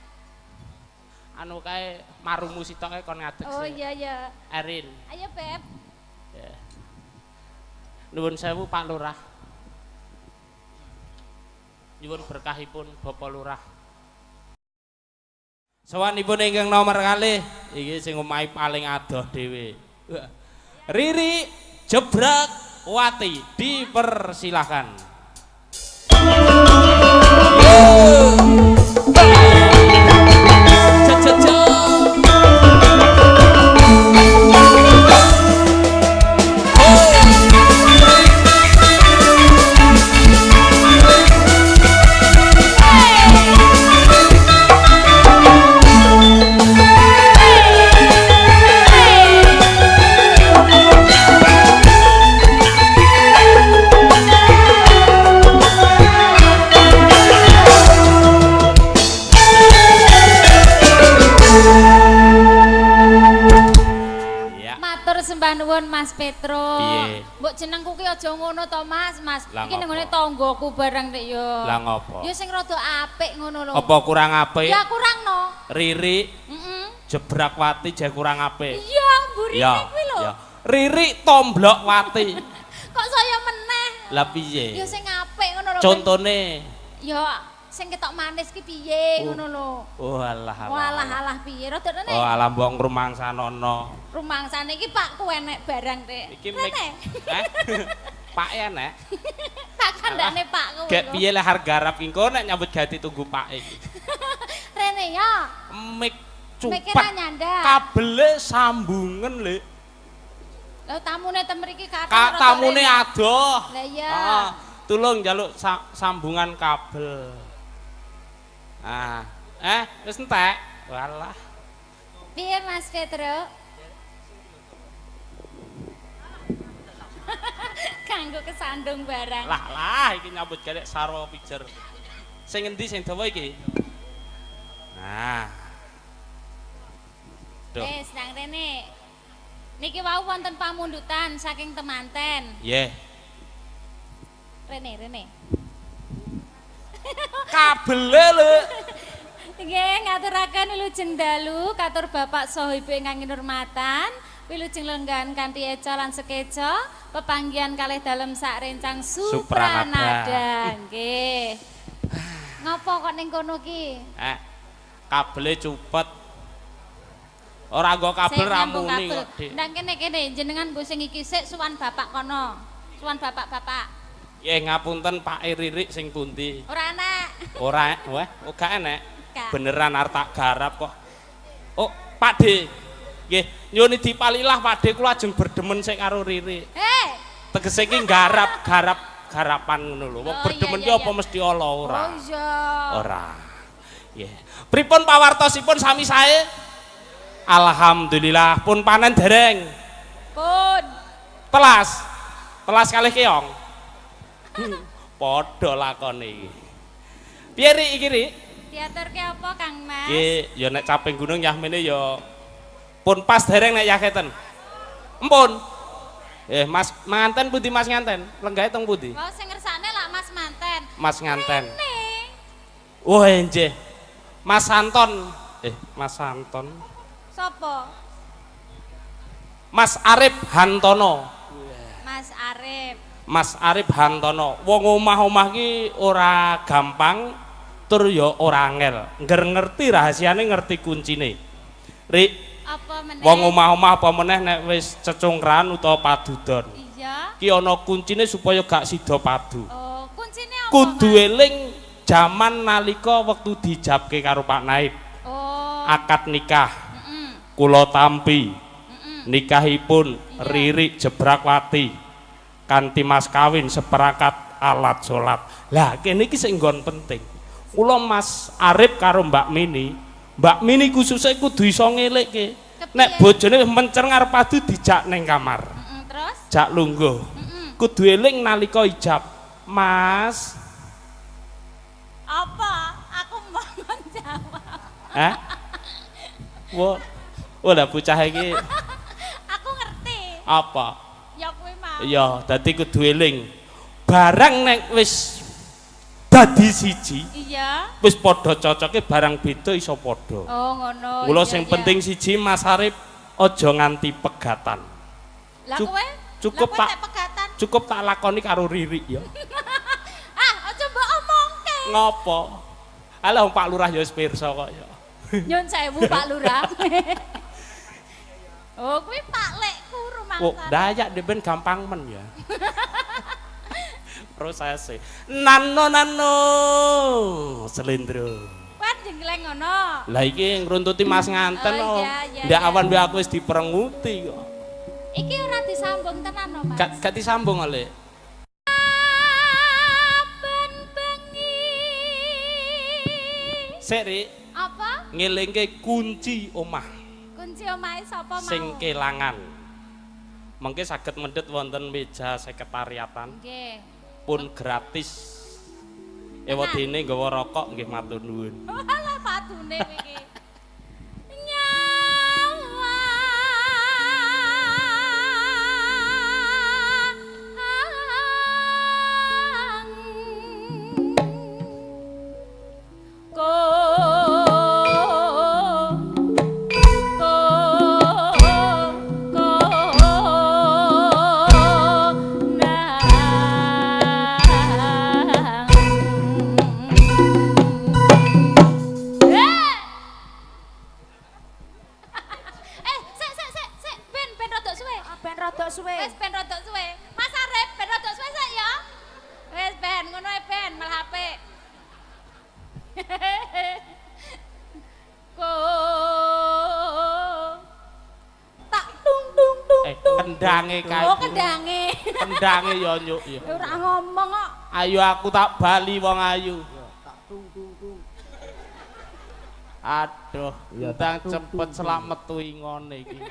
Anu kae marumu sitoke kon ngadeg. Oh iya iya. Erin. Ayo, Beb. Ya. Nuwun sewu Pak Lurah. Nyuwun berkahipun Bapak Lurah. Sowanipun ingkang nomor kalih iki sing omahe paling adoh dhewe. Riri Jebrak Wati dipersilahkan. Nuwun Mas Petro. Mbok jenengku ki aja ngono to Mas, Mas. Iki ning ngene tanggoku barang rek yo. Lah ngopo? Ya sing rada apik ngono lho. Apa kurang apik? Ya kurang no. Riri. Heeh. Jebrak Wati jek kurang apik. Iya, mburine kuwi lho. Riri Tomblok Wati. Kok saya meneh? Lah piye? Ya sing apik ngono lho. Contone. Ya sing ketok manis ki piye ngono lho. Oh alah alah. Walah alah piye rada rene. Oh alah mbok ngrumangsanono. Rumangsane iki Pakku enek barang rek. Iki mik. Eh? Pake enek. Tak kandhane Pakku. Gek piye leh harga garap engko nek nyambut gawe ditunggu pake iki. Rene ya. Mik cupet. Kabele sambungen, Lek. Lah tamune ten mriki kathah. Tamune adoh. Lah iya. Heeh. Tulung njaluk sambungan kabel. Ah, wis entek. Walah. Piye Mas Petro? Kanggo kesandung barang. Lah lah iki nyambut gawe sarwa pijer. Sing endi sing dawa iki? Nah. Duh. Wis nang rene. Niki wau wonten pamundutan saking temanten. Nggih. Rene, rene. Kabele lho. Nggih, ngaturaken wilujeng dalu katur Bapak saha Ibu ingkang kinurmatan, wilujeng lenggahan kanthi eca lan sekeca, pepanggihan kalih dalem sak rencang Supranada. Nggih. Ngopo kok ning kono ki? Kabele cupet. Ora nggo kabel ramuni kok, Dik. Nang kene-kene jenengan nggo sing iki sik suwan bapak kono. Suwan bapak-bapak. Nggih ngapunten Pak Ririk sing pundi? Ora enek. Ora, weh, gak enek. Beneran arep tak garap kok. Oh, Pak D. Nggih, nyuwun dipalilah Pak D kula ajeng berdemen sik karo Ririk. Heh. Tegese iki garap garapan ngono lho. Wong berdemen ki apa mesti ala ora? Oh iya. Ora. Nggih. Pripun pawartosipun sami sae? Alhamdulillah pun panen dereng. Pun. Telas. Telas kalih keong. Padha lakone iki. Piye Rik iki Rik? Diaturke apa Kang Mas? Iki ya nek caping gunung yahmene ya pun pas dereng nek yaketen. Empun. Mas manten pundi Mas nganten? Lenggahe teng pundi? Wau sing ngersane lak Mas manten. Mas nganten. Wah nggih. Mas Anton. Mas Anton. Sopo? Mas Arif Hantono. Mas Arif. Mas Arif Hantono. Wong omah-omah ki ora gampang tur ya ora angel. Ngger ngerti rahasiane ngerti kuncine. Rik, apa meneh? Wong omah-omah apa meneh nek wis cecungkran utawa padudon. Iya. Ki ana kuncine supaya gak sida padu. Oh, kuncine apa? Kudu eling jaman nalika wektu dijabke karo Pak Naib. Oh. Akad nikah. Kula tampi. Nikahipun Ririk Jebrakwati kanthi mas kawin seperangkat alat salat. Lah kene iki sing nggon penting. Kula Mas Arif karo Mbak Mini, Mbak Mini khususnya kudu iso ngelekke. Nek bojone wis mencer ngarep padu dijak ning kamar. Terus? Jak lungguh. Kudu eling nalika ijab. Mas. Apa? Aku mau jawab. Hah? Wah. Wah, lah bocah iki. Aku ngerti. Apa? Ya kuwi mau. Iya, dadi kudu eling. Barang nek wis Dadi siji. Iya. Wis padha cocoke barang beda iso padha. Oh, ngono. Mula sing penting siji Mas Arif aja nganti pegatan. Lah kowe? Cukup tak pegatan. Cukup tak lakoni karo Ririk ya. Ah, aja mbok omongke. Ngopo? Alah Pak Lurah ya wis pirsa kok ya. Nyun sewu Pak Lurah. Oh, kuwi Pak Lekku rumangsane. Oh, dayak ben gampang men ya. Prosese. Nano nano selindro. Pan jenggleng ngono. Lah iki ngruntuti Mas nganten oh. Ndak awan wae aku wis diperenguti kok. Iki ora disambung tenan no, Mas. Gak disambung oleh. Aben bengi. Sik, Rik. Apa? Ngelingke kunci omah. Kunci omahe sapa mau? Sing kelangan. Mengke saged mendhet wonten meja sekretariatan. Nggih. Pun gratis. Ewadene nggawa rokok nggih matur nuwun. Alah padune iki. Kendange kae. Oh, kendange. Kendange ya nyuk ya. Ora ngomong kok. Ayo aku tak bali wong ayu. Tak tung tung tung. Aduh, ndang cepet selamat metu ingone iki.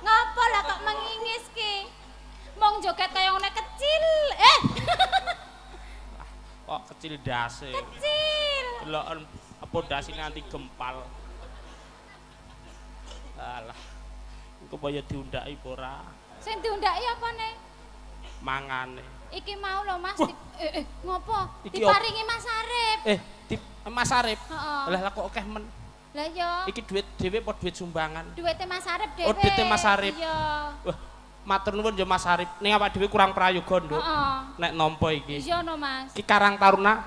Ngopo lah kok mengingis ki? Mong joget kaya ngene kecil. Kok kecil dase. Kecil. Deloken apa dase nganti gempal. Alah. Engko kaya diundhaki apa ora? Sing diundhaki apane? Mangane. Iki mau lho Mas. Ngopo? Diparingi Mas Arif. Mas Arif. Heeh. Lah kok akeh men. Lah iya. Iki duit dhewe apa duit sumbangan? Duwite Mas Arif dhewe. Oh, duwite Mas Arif. Iya. Wah, matur nuwun ya Mas Arif. Ning awak dhewe kurang prayoga, Nduk. Heeh. Nek nampa iki. Iya no, Mas. Iki Karang Taruna.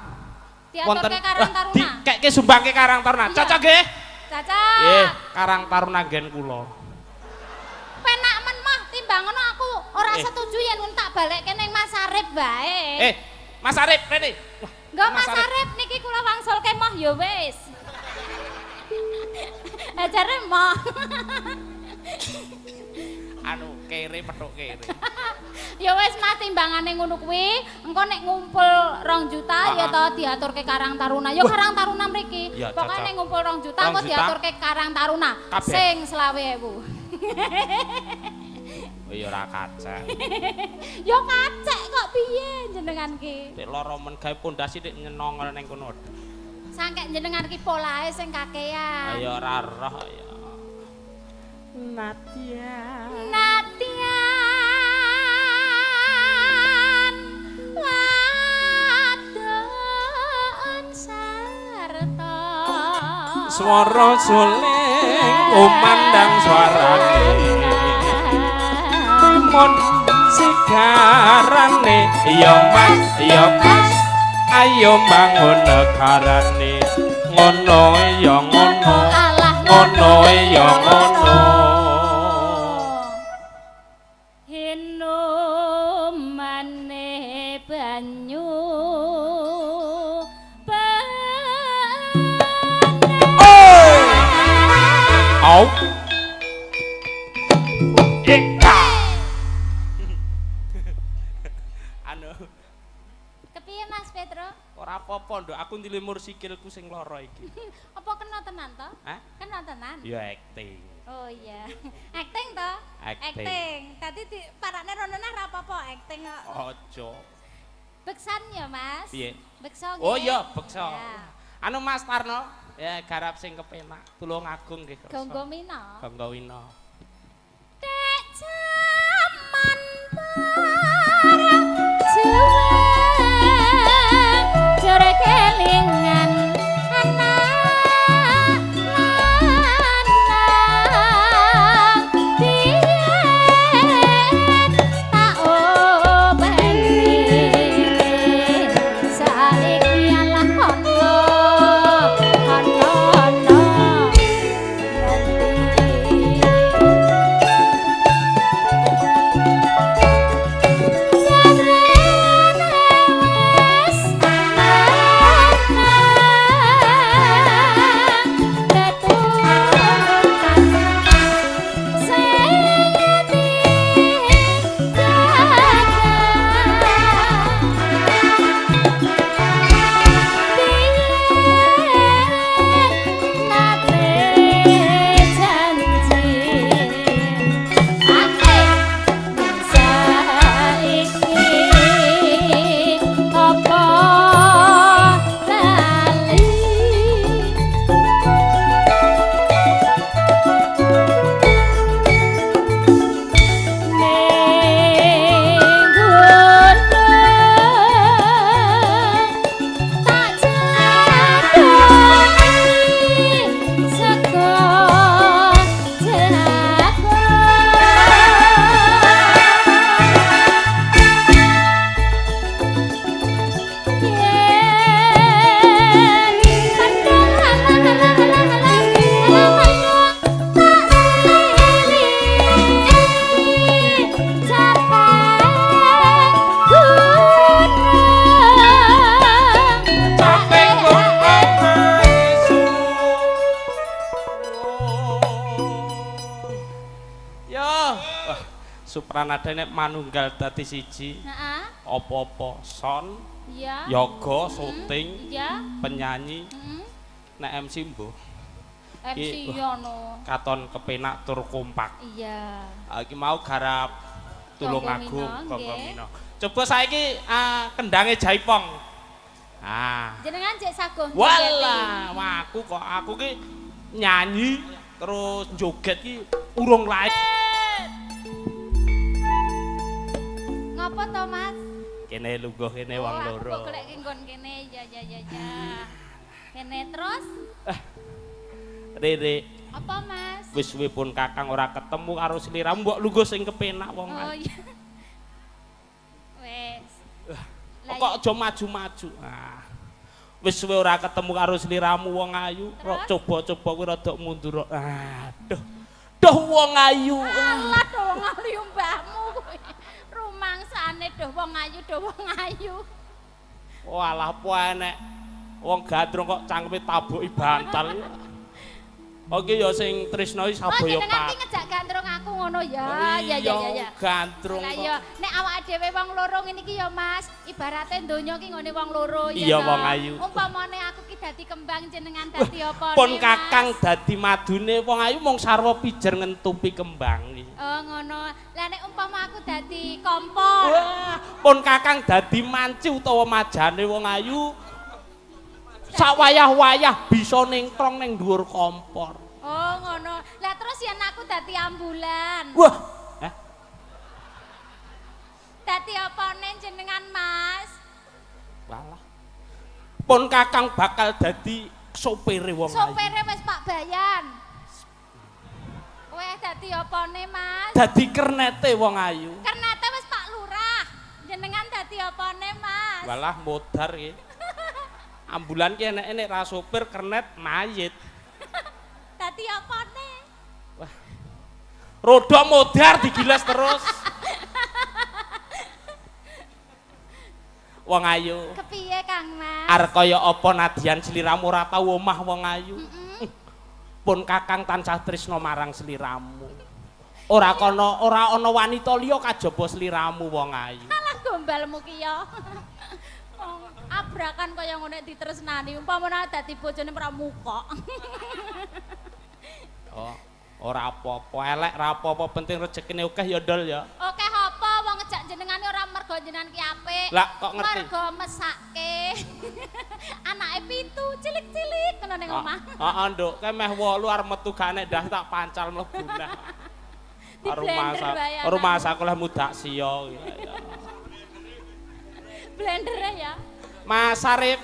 Diaturke Karang Taruna. Dikekke sumbangke Karang Taruna. Cocok nggih? Cocok. Nggih, Karang Taruna nggen kula. Penak men mah timbang ngono aku ora setuju yen tak balekke ning Mas Arif bae. Mas Arif rene. Wah, Enggak Mas Arif niki kula wangsulke mah ya wis. Ajare mah. Anu kere petuk kere. Ya wis Mas timbangane ngono kuwi, engko nek ngumpul 2 juta ya to diaturke Karang Taruna. Ya Karang Taruna mriki. Pokoke nek ngumpul 2 juta engko diaturke Karang Taruna sing 25.000. Oh ya ora kacek. Ya kacek kok piye jenengan ki? Nek lara men gawe pondasi nek nyenongol ning kono. Sangkek jenengan ki polahe sing kakean. Ya ora roh ya. Natya. Natyan wadon sarta. Swara suling kumandang suarane. Timun siga negarane. Ya Mas, ya Mas, ayo bangun negarane. Ngono ya ngono, ngono ya ngono. Hinumane banyu Au. Eka. Anu. Kepiye Mas Petro? Ora apa-apa, Nduk. Aku ndilimur sikilku sing lara iki. Apa kena tenan to? Hah? Kena tenan? Ya acting. Oh iya. Acting to? Acting. Tadi di parane rono nah ora apa-apa acting kok. Aja. Beksan ya, Mas? Piye? Beksa nggih. Oh iya, beksa. Anu Mas Tarno, ya garap sing kepenak, Tulungagung nggih. Gonggo Wina. Gonggo Wina. Dek jaman barang juweng jare kelingan anak lanang biyen tak openi saiki alah ono ono ono. Supranada nek manunggal dadi siji. Heeh. Apa-apa son, iya, yoga, syuting, iya, penyanyi, nek MC mbuh. MC yo no. Katon kepenak tur kompak. Iya. Iki mau garap Tulungagung Gonggo Wina. Coba saiki kendange Jaipong. Ah. Jenengan jek saguh. Walah, aku kok aku ki nyanyi terus joget ki urung lae. Ngapa to, Mas? Kene lungguh kene wong loro. Aku golek nggon kene. Ya ya ya ya. Kene terus. Rere. Apa, Mas? Wis suwe pun Kakang ora ketemu karo sliramu, mbok lungguh sing kepenak wong. Oh iya. Wis. Kok aja maju-maju. Ah. Wis suwe ora ketemu karo sliramu wong ayu, coba-coba kuwi rada mundur. Aduh. Duh wong ayu. Alah duh wong ayu mbahmu kuwi. Rumangsane duh wong ayu, duh wong ayu. Walah po enek wong gandrung kok cangkeme tabuki bantal. Oke ya sing tresno iki sabaya pat. Oh jenengan ki ngejak gandrung aku ngono ya. Ya ya ya ya. Gandrung. Lah iya nek awake dhewe wong loro ngene iki ya Mas, ibarate donya ki nggone wong loro ya. Iya wong ayu. Umpamane aku ki dadi kembang jenengan dadi apa? Pun Kakang dadi madune wong ayu mung sarwa pijer ngentupi kembang iki. Oh ngono. Lah nek umpama aku dadi kompor. Wah, pun Kakang dadi manci utawa majane wong ayu. Sawayah-wayah bisa nengkrong neng dhuwur kompor. Oh ngono. Lah terus yen aku dadi ambulan. Wah. Hah? Dadi apane jenengan, Mas? Walah. Pun Kakang bakal dadi sopire wong ayu. Sopire wis Pak Bayan. Kowe dadi apane, Mas? Dadi kernete wong ayu. Kernete wis Pak Lurah. Mas? Walah modar iki. Ambulan ki eneke nek ra sopir kernet mayit. Dadi apane? Wah. Roda modar digilas terus. Wong ayu. Kepiye Kang Mas? Arep kaya apa nadyan sliramu ora tau omah wong ayu. Pun kakang tansah tresna marang sliramu. Ora kono ora ana wanita liya kajaba sliramu wong ayu. Alah gombalmu ki ya. Abrakan kaya ngono ditresnani, umpamane dadi bojone pramuka. Oh, ora apa-apa, elek ora apa-apa, penting rezekine akeh ya ndol ya. Akeh apa wong ngejak jenengane ora mergo jenengan ki apik. Lah kok ngerti? Mergo mesake. Anake 7 cilik-cilik ngono ning omah. Heeh, Nduk, kae meh 8 arep metu gak nek ndas tak pancal mlebu nah. Rumah aku lah mudak siya. Blender ya. Mas Arif.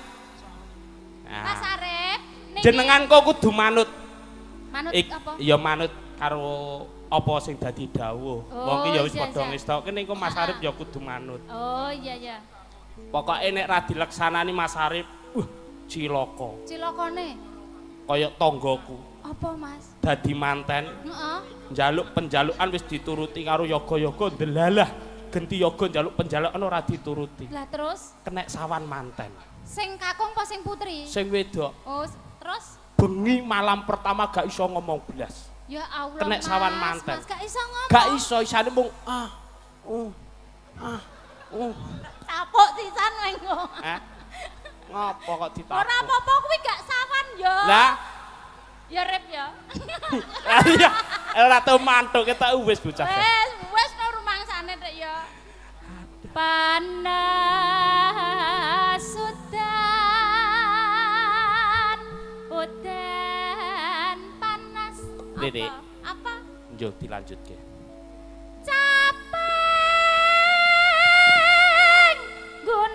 Nah. Mas Arif, jenengan kok kudu manut. Manut apa? Ya manut karo apa sing dadi dawuh. Oh, wong ki ya wis padha ngestokke ning kok Mas Arif ya kudu manut. Oh iya iya. Pokoke nek ra dileksanani Mas Arif, cilaka. Cilakane? Kaya tanggaku. Apa, Mas? Dadi manten. Heeh. Njaluk penjalukan wis dituruti karo yoga-yoga ndelalah. Genti yoga njaluk penjalukan ora dituruti. Lah terus? Kenek sawan manten. Sing kakung apa sing putri? Sing wedok. Oh, terus? Bengi malam pertama gak iso ngomong blas. Ya Allah. Kenek sawan manten. Mas gak iso ngomong. Gak iso, isane mung ah ah. Tapuk sisan mengko. Hah? Ngopo kok ditapuk? Ora apa-apa kuwi gak sawan ya. Lah ya rep ya. Iya, ora tau mantuk ketok wis bocah. Wis, wis no rumangsane rek ya. Panas udan, udan panas. Riri. Apa? Yo dilanjutke. Capek gunung.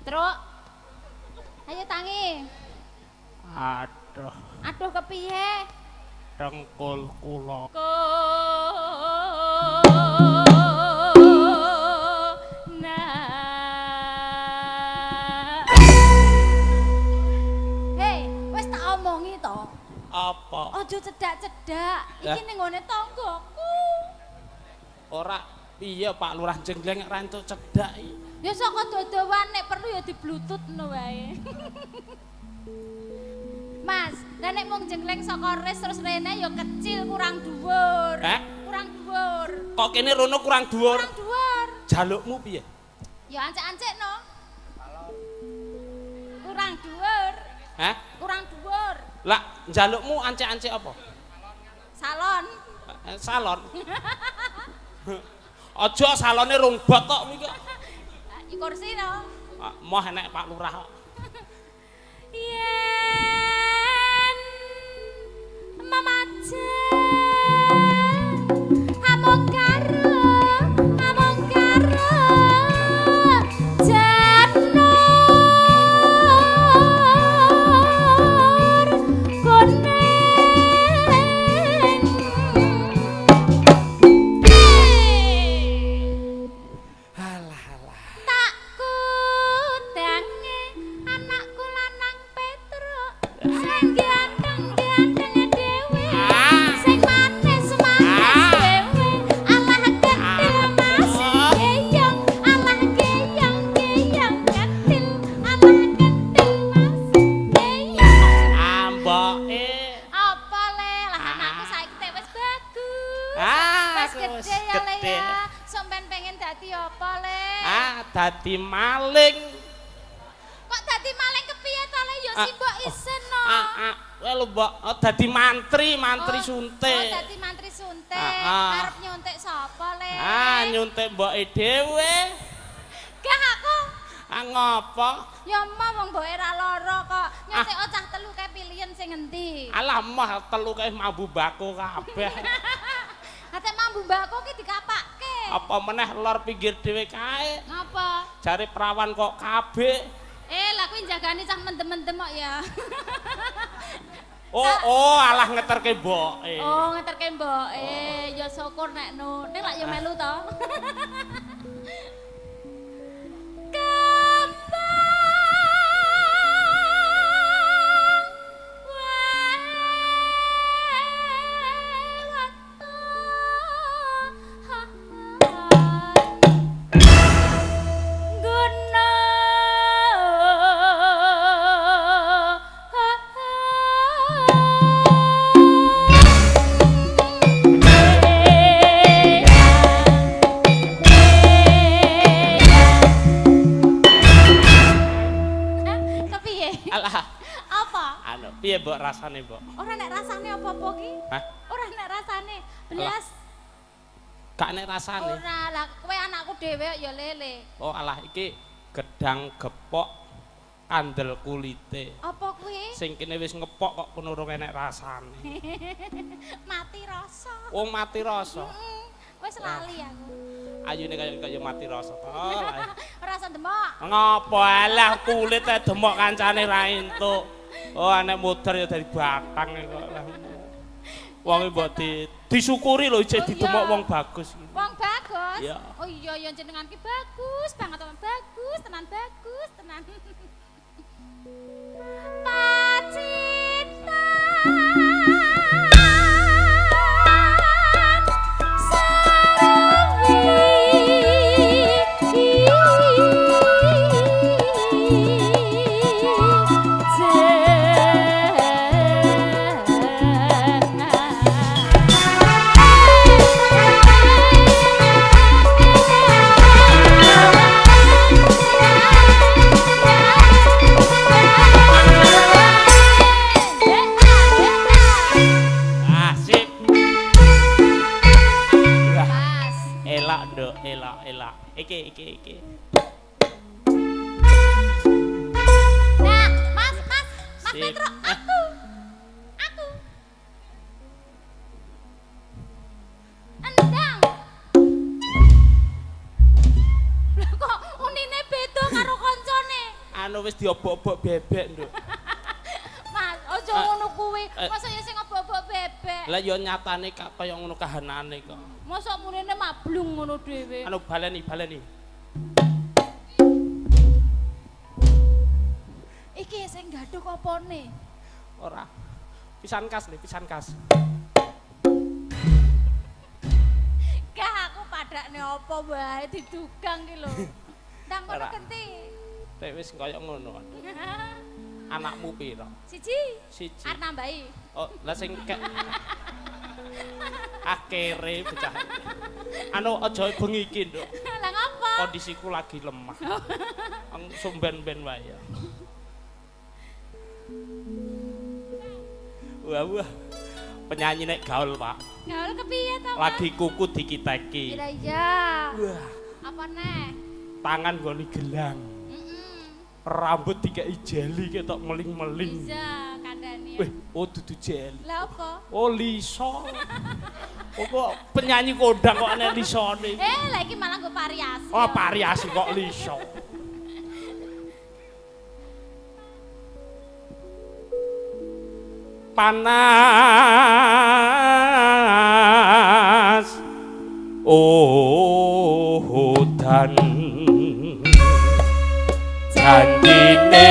Truk. Ayo tangi. Aduh. Aduh kepiye? Dengkul kula. Kul. cedhak. Iki ning ngone tanggoku. Ora piye Pak Lurah Jenggleng ora entuk cedhak iki. Ya saka dodowan nek perlu ya di bluetooth ngono wae. Mas, lah nek mung jenggleng saka res terus rene ya kecil kurang dhuwur. Heh? Kurang dhuwur. Kok kene rono kurang dhuwur? Kurang dhuwur. Jalukmu piye? Ya ancek-ancek no. Kurang dhuwur. Hah? Kurang dhuwur. Lah njalukmu ancek-ancek apa? Salon. Salon. Aja salone rong bot tok kuwi kok. Kursi no. Moh enek Pak Lurah kok. Yen mamajen among karo janur kuning. Alah alah. Tak kudange anakku lanang Petruk sing ganteng-ganteng dhewe sing manis-manis dhewe alah kentil Mas geyong alah geyong geyong kentil alah kentil Mas geyong. Amboke. Apa le lah anakku saiki teh wis bagus. Ah, Wis wis gede ya le gede. ya. Sampeyan pengen dadi apa le? Ah, dadi maling. Kok dadi maling kepiye to le? Ya Ah, simbok isen no. Ah, ah, kowe lho mbok, oh, dadi mantri, mantri Oh, suntik. Oh, dadi mantri suntik. Ah, ah. Arep nyuntik sapa le? Ah, nyuntik mboke dhewe. Gah aku. Ah, ngopo? Ya emoh wong mboke ra lara kok. Nyuntik cah telu kae pilihan sing endi? Alah moh telu kae mambu bako kabeh. Ate mambu mbako ki dikapake. Apa meneh lor pinggir dhewe kae. Ngapa? Jare prawan kok kabeh. Eh, lah kuwi njagani cah mendem-mendem kok ya. Oh, oh, alah ngeterke mboke. Oh, ngeterke mboke. Ya syukur nek no. Nek lak ya melu to. Kembang Kepiye? Alah, Apa? anu, piye mbok rasane, mbok? Ora nek rasane apa-apa ki? Hah? Ora nek rasane. Belas. Gak nek rasane. Ora lah kowe anakku dhewe ya lele. Oh, alah iki gedang gepok kandel kulite. Apa kuwi? Sing kene wis ngepok kok kono urung enek rasane. Mati rasa. Wong mati rasa. Wis lali aku. Ayune kaya kaya mati rasa to. Ora rasa demok. Ngopo alah kulit ae demok kancane ra entuk. Oh, anek mudhar ya dari batang kok. Wong mbok disyukuri lho isih Oh, iya. didemok wong bagus. Wong bagus. Iya. Oh iya ya jenengan ki bagus banget, bagus tenan bagus tenan. Pacitan sawi Ah, sip. Wah, Pas. elak nduk, elak, elak. Iki iki iki. Nah, Mas, Mas, Mas Sip. Petro, aku. Aku. Endang. Lah kok unine beda karo koncone? Anu wis diobok-obok bebek nduk. Mas, aja Ah, ngono kuwi. eh. Mosok ya sing obok-obok bebek. Lah ya nyatane kak kaya ngono kahanane kok. Mosok munine mablung ngono dhewe. Anu baleni, baleni. Iki sing gadhuk opone? Ora. Pisan kas le, pisan kas. Padakne apa wae didugang ki lho. Ndang kono genti. Nek wis kaya ngono. Anakmu pira? Siji. Siji. Arep nambahi. Oh, lah sing kek akere bocah. Anu aja bengi iki, Nduk. Lah ngapa? Kondisiku lagi lemah. Sumben-ben wae ya. Wah, wah. Penyanyi nek gaul, Pak. Gaul kepiye to, Pak? Lagi kuku dikiteki. Iya, iya. Wah. Apa neh? Tangan nggone gelang. Rambut dikei jeli ketok meling-meling. Iya, kandhane. Weh, oh dudu jeli. Lah apa? Oh Lisa. Oh kok penyanyi kondang kok ana lisane. Eh, lah iki malah nggo variasi. Oh, variasi kok Lisa. Panas udan janjine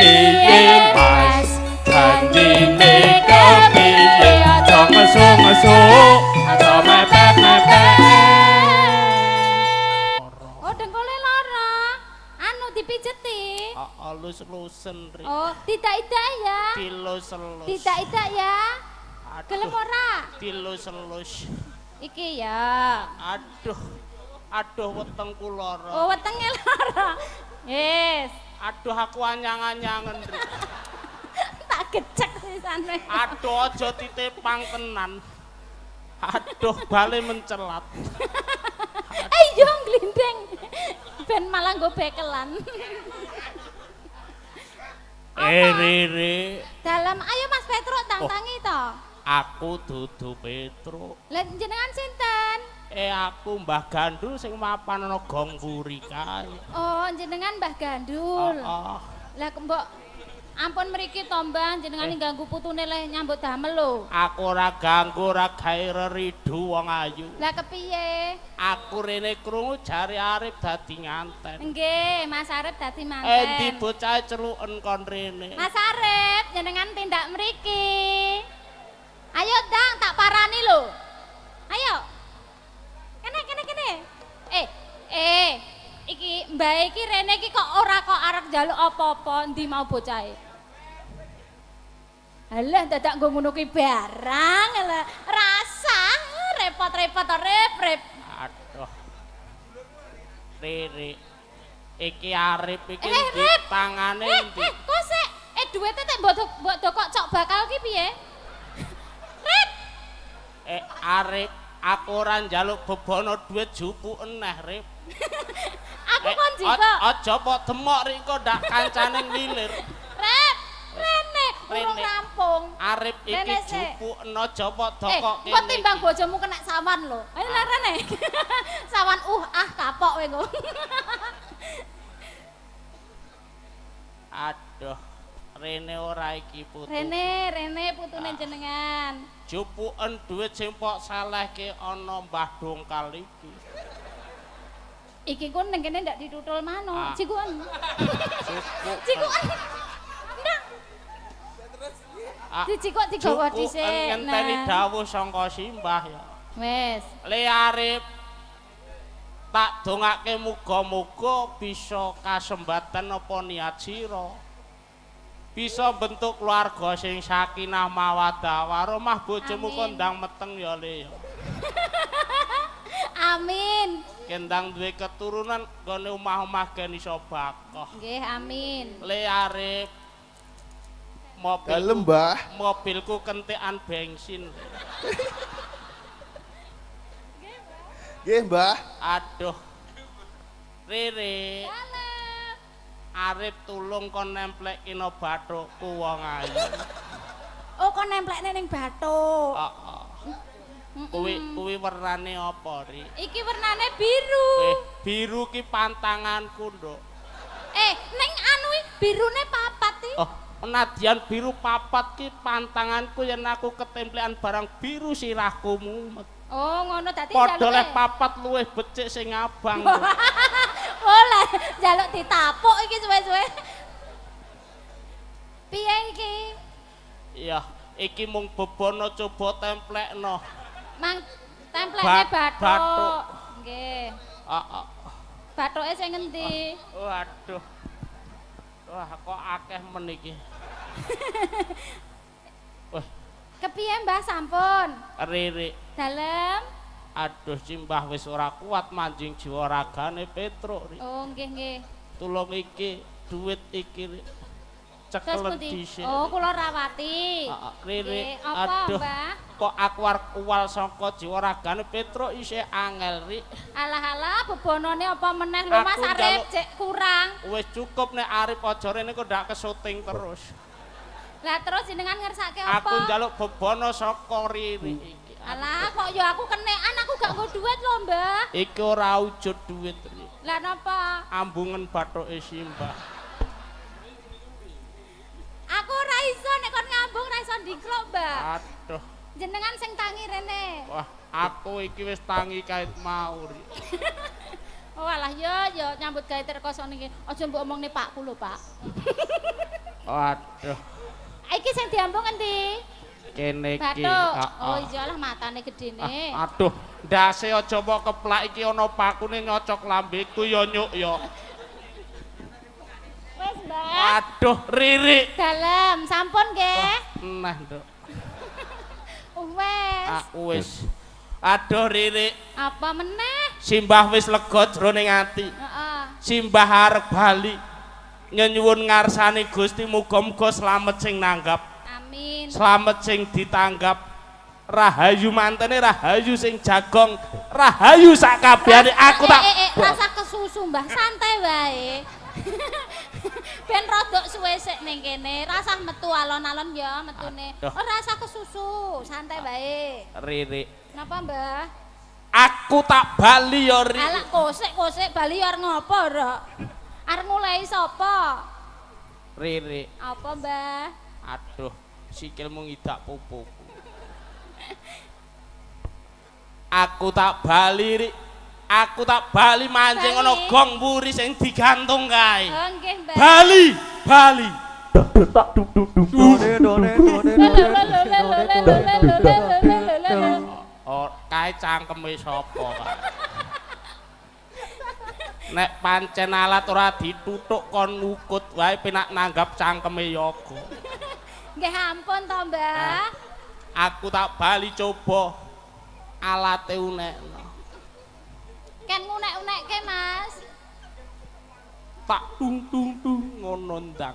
piye Mas, janjine kepiye, aja ngesu-ngesu, aja mepet-mepet. Oh, dengkule lara. Anu dipijeti. Heeh, lus-lusen ri. Oh, tidak-tidak ya. Dilus-elus. Tidak-tidak ya. Gelem ora? Dilus-elus. Iki ya. Aduh. Aduh wetengku lara. Oh, wetenge lara. Yes. Aduh aku anyang-anyangen. Tak gecek sisane. Aduh aja titipang tenan. Aduh bale mencelat. Ayo glindeng. Ben malah nggo bekelan. Eh Riri. Dalam ayo Mas Petruk tang-tangi to. Aku dudu Petruk. Lah jenengan sinten? Eh aku Mbah Gandul sing mapan ana gong mburi kae. Oh, jenengan Mbah Gandul. Heeh. Lah mbok ampun mriki to Mbah, jenengan ganggu putune leh nyambut damel lho. Aku ora ganggu, ora gawe reridu wong ayu. Lah kepiye? Aku rene krungu jare Arif dadi nganten. Nggih, Mas Arif dadi manten. Endi bocah celuken kon rene? Mas Arif, jenengan tindak mriki. Ayo Dang, tak parani lho. Ayo. Kene kene kene. Eh, iki mbah iki rene iki kok ora kok arep njaluk apa-apa, endi mau bocahe? Alah dadak nggo ngono kuwi barang, alah rasa repot-repot rep-rep. Aduh. Riri. Iki Arif iki ndi tangane ndi? Kok sik? Duwite tek mbok dokok cok bakal ki piye? Rip. Arif, aku ora njaluk bebono dhuwit jupuken neh, Rip. Aku kon jikok. Aja pok demok rik kok ndak kancane nglilir. Rip, rene urung rampung. Arif iki jupuken aja pok dokok kene. Kok timbang bojomu kena sawan lho. Ayo lah rene. Sawan ah kapok kowe engko. Aduh. Rene ora iki putu. Rene, rene putune jenengan. Jupuken dhuwit sing pok salehke ana Mbah Dongkal iki. Iki ku ning kene ndak ditutul manuk, jikuken. Jikuken. Ndak. Dijikuk digawa dhisik. Ngenteni dawuh sangka simbah ya. Wis. Le Arif tak dongake muga-muga bisa kasembatan apa niat sira. Bisa bentuk keluarga sing sakinah mawaddah warahmah, bojomu kondang meteng ya Le ya. Amin. Kendang duwe keturunan nggone omah-omah gen iso bakoh. Nggih, amin. Le Arif mobil dalem, Mbah. Mobilku kentekan bensin. Nggih, Mbah. Aduh. Riri. Arif tulung kon nemplekino bathukku wong ayu. Oh, kon nemplekne ning bathuk. Heeh. Kuwi wernane apa, Ri? Iki wernane biru. Biru ki pantanganku, Nduk. Ning anu birune papat iki. Oh, nadyan biru papat ki pantanganku yen aku ketemplekan barang biru sirahku mumet. Oh, ngono dadi njaluke. Padha leh papat luwih becik sing abang. Oleh njaluk ditapuk iki suwe-suwe. Piye iki? Iya, iki mung bebono coba templekno. Mang templekne bathuk. Nggih. Heeh. Bathuke sing ngendi? Waduh. Wah, kok akeh men iki. Wah. Kepiye Mbah sampun? Riri. Dalem. Aduh, simbah wis ora kuat manjing jiwa ragane Petruk. Oh, nggih nggih. Tulung iki duit iki. Cekelen dhisik. Oh, kula rawati. Heeh, Riri. Apa, aduh, Mbah? Kok aku arep uwal saka jiwa ragane Petruk isih angel, Rik. Alah-alah, bebonone apa meneh lho Mas Arif cek kurang. Wis cukup nek Arif aja rene kok ndak kesuting terus. Lah terus jenengan ngersake apa? Aku njaluk bebono saka Riri iki. Alah, kok ya aku kenekan aku gak nggo duit lho, Mbah. Iki ora wujud duit, Rik. Lah napa? Ambungen bathuke simbah. Aku ora iso nek kon ngambung ora iso ndingkluk, Mbah. Aduh. Jenengan sing tangi rene. Wah, aku iki wis tangi kait mau, Rik. Oh alah ya ya nyambut gawe terkoso niki. Aja mbok omongne pakku lho, Pak. Waduh. Iki sing diambung endi? Kene iki. Oh iya lah matane gedene. Aduh, ndase aja mbok keplak iki ana pakune nyocok lambeku ya nyuk ya. Wis, Mbah. Aduh, Riri. Dalem, sampun nggih. Nah, Nduk. Wes. Aku wis. Aduh, Riri. Apa meneh? Simbah wis lega jroning ati. Heeh. Simbah arep bali. Nyenyuwun ngarsane Gusti muga-muga slamet sing nanggap. Amin. Slamet sing ditanggap. Rahayu mantene, rahayu sing jagong, rahayu sak kabehane aku tak rasa kesusu Mbah, santai wae. Ben rodok suwe sik ning kene, rasah metu alon-alon ya metune. Ora rasah kesusu, santai wae. Riri. Napa, Mbah? Aku tak bali ya, Ri. Alah kosek-kosek bali arep ngopo, Rok? Arep mulai sapa? Riri. Apa, Mbah? Aduh, sikilmu ngidak pupuku. Aku tak bali, Rik. Aku tak bali mancing ana gong mburi sing digantung kae. Oh, nggih, Mbah. Bali, bali. Oh, kae cangkeme sapa, Pak? Nek pancen alat ora dituthuk kon ngukut wae penak nanggap cangkeme yoga. Nggih ampun to, Mbah. Aku tak bali coba alate unekno. Ken ngunek-unekke, Mas. Tak tung tung tung ngono ndang.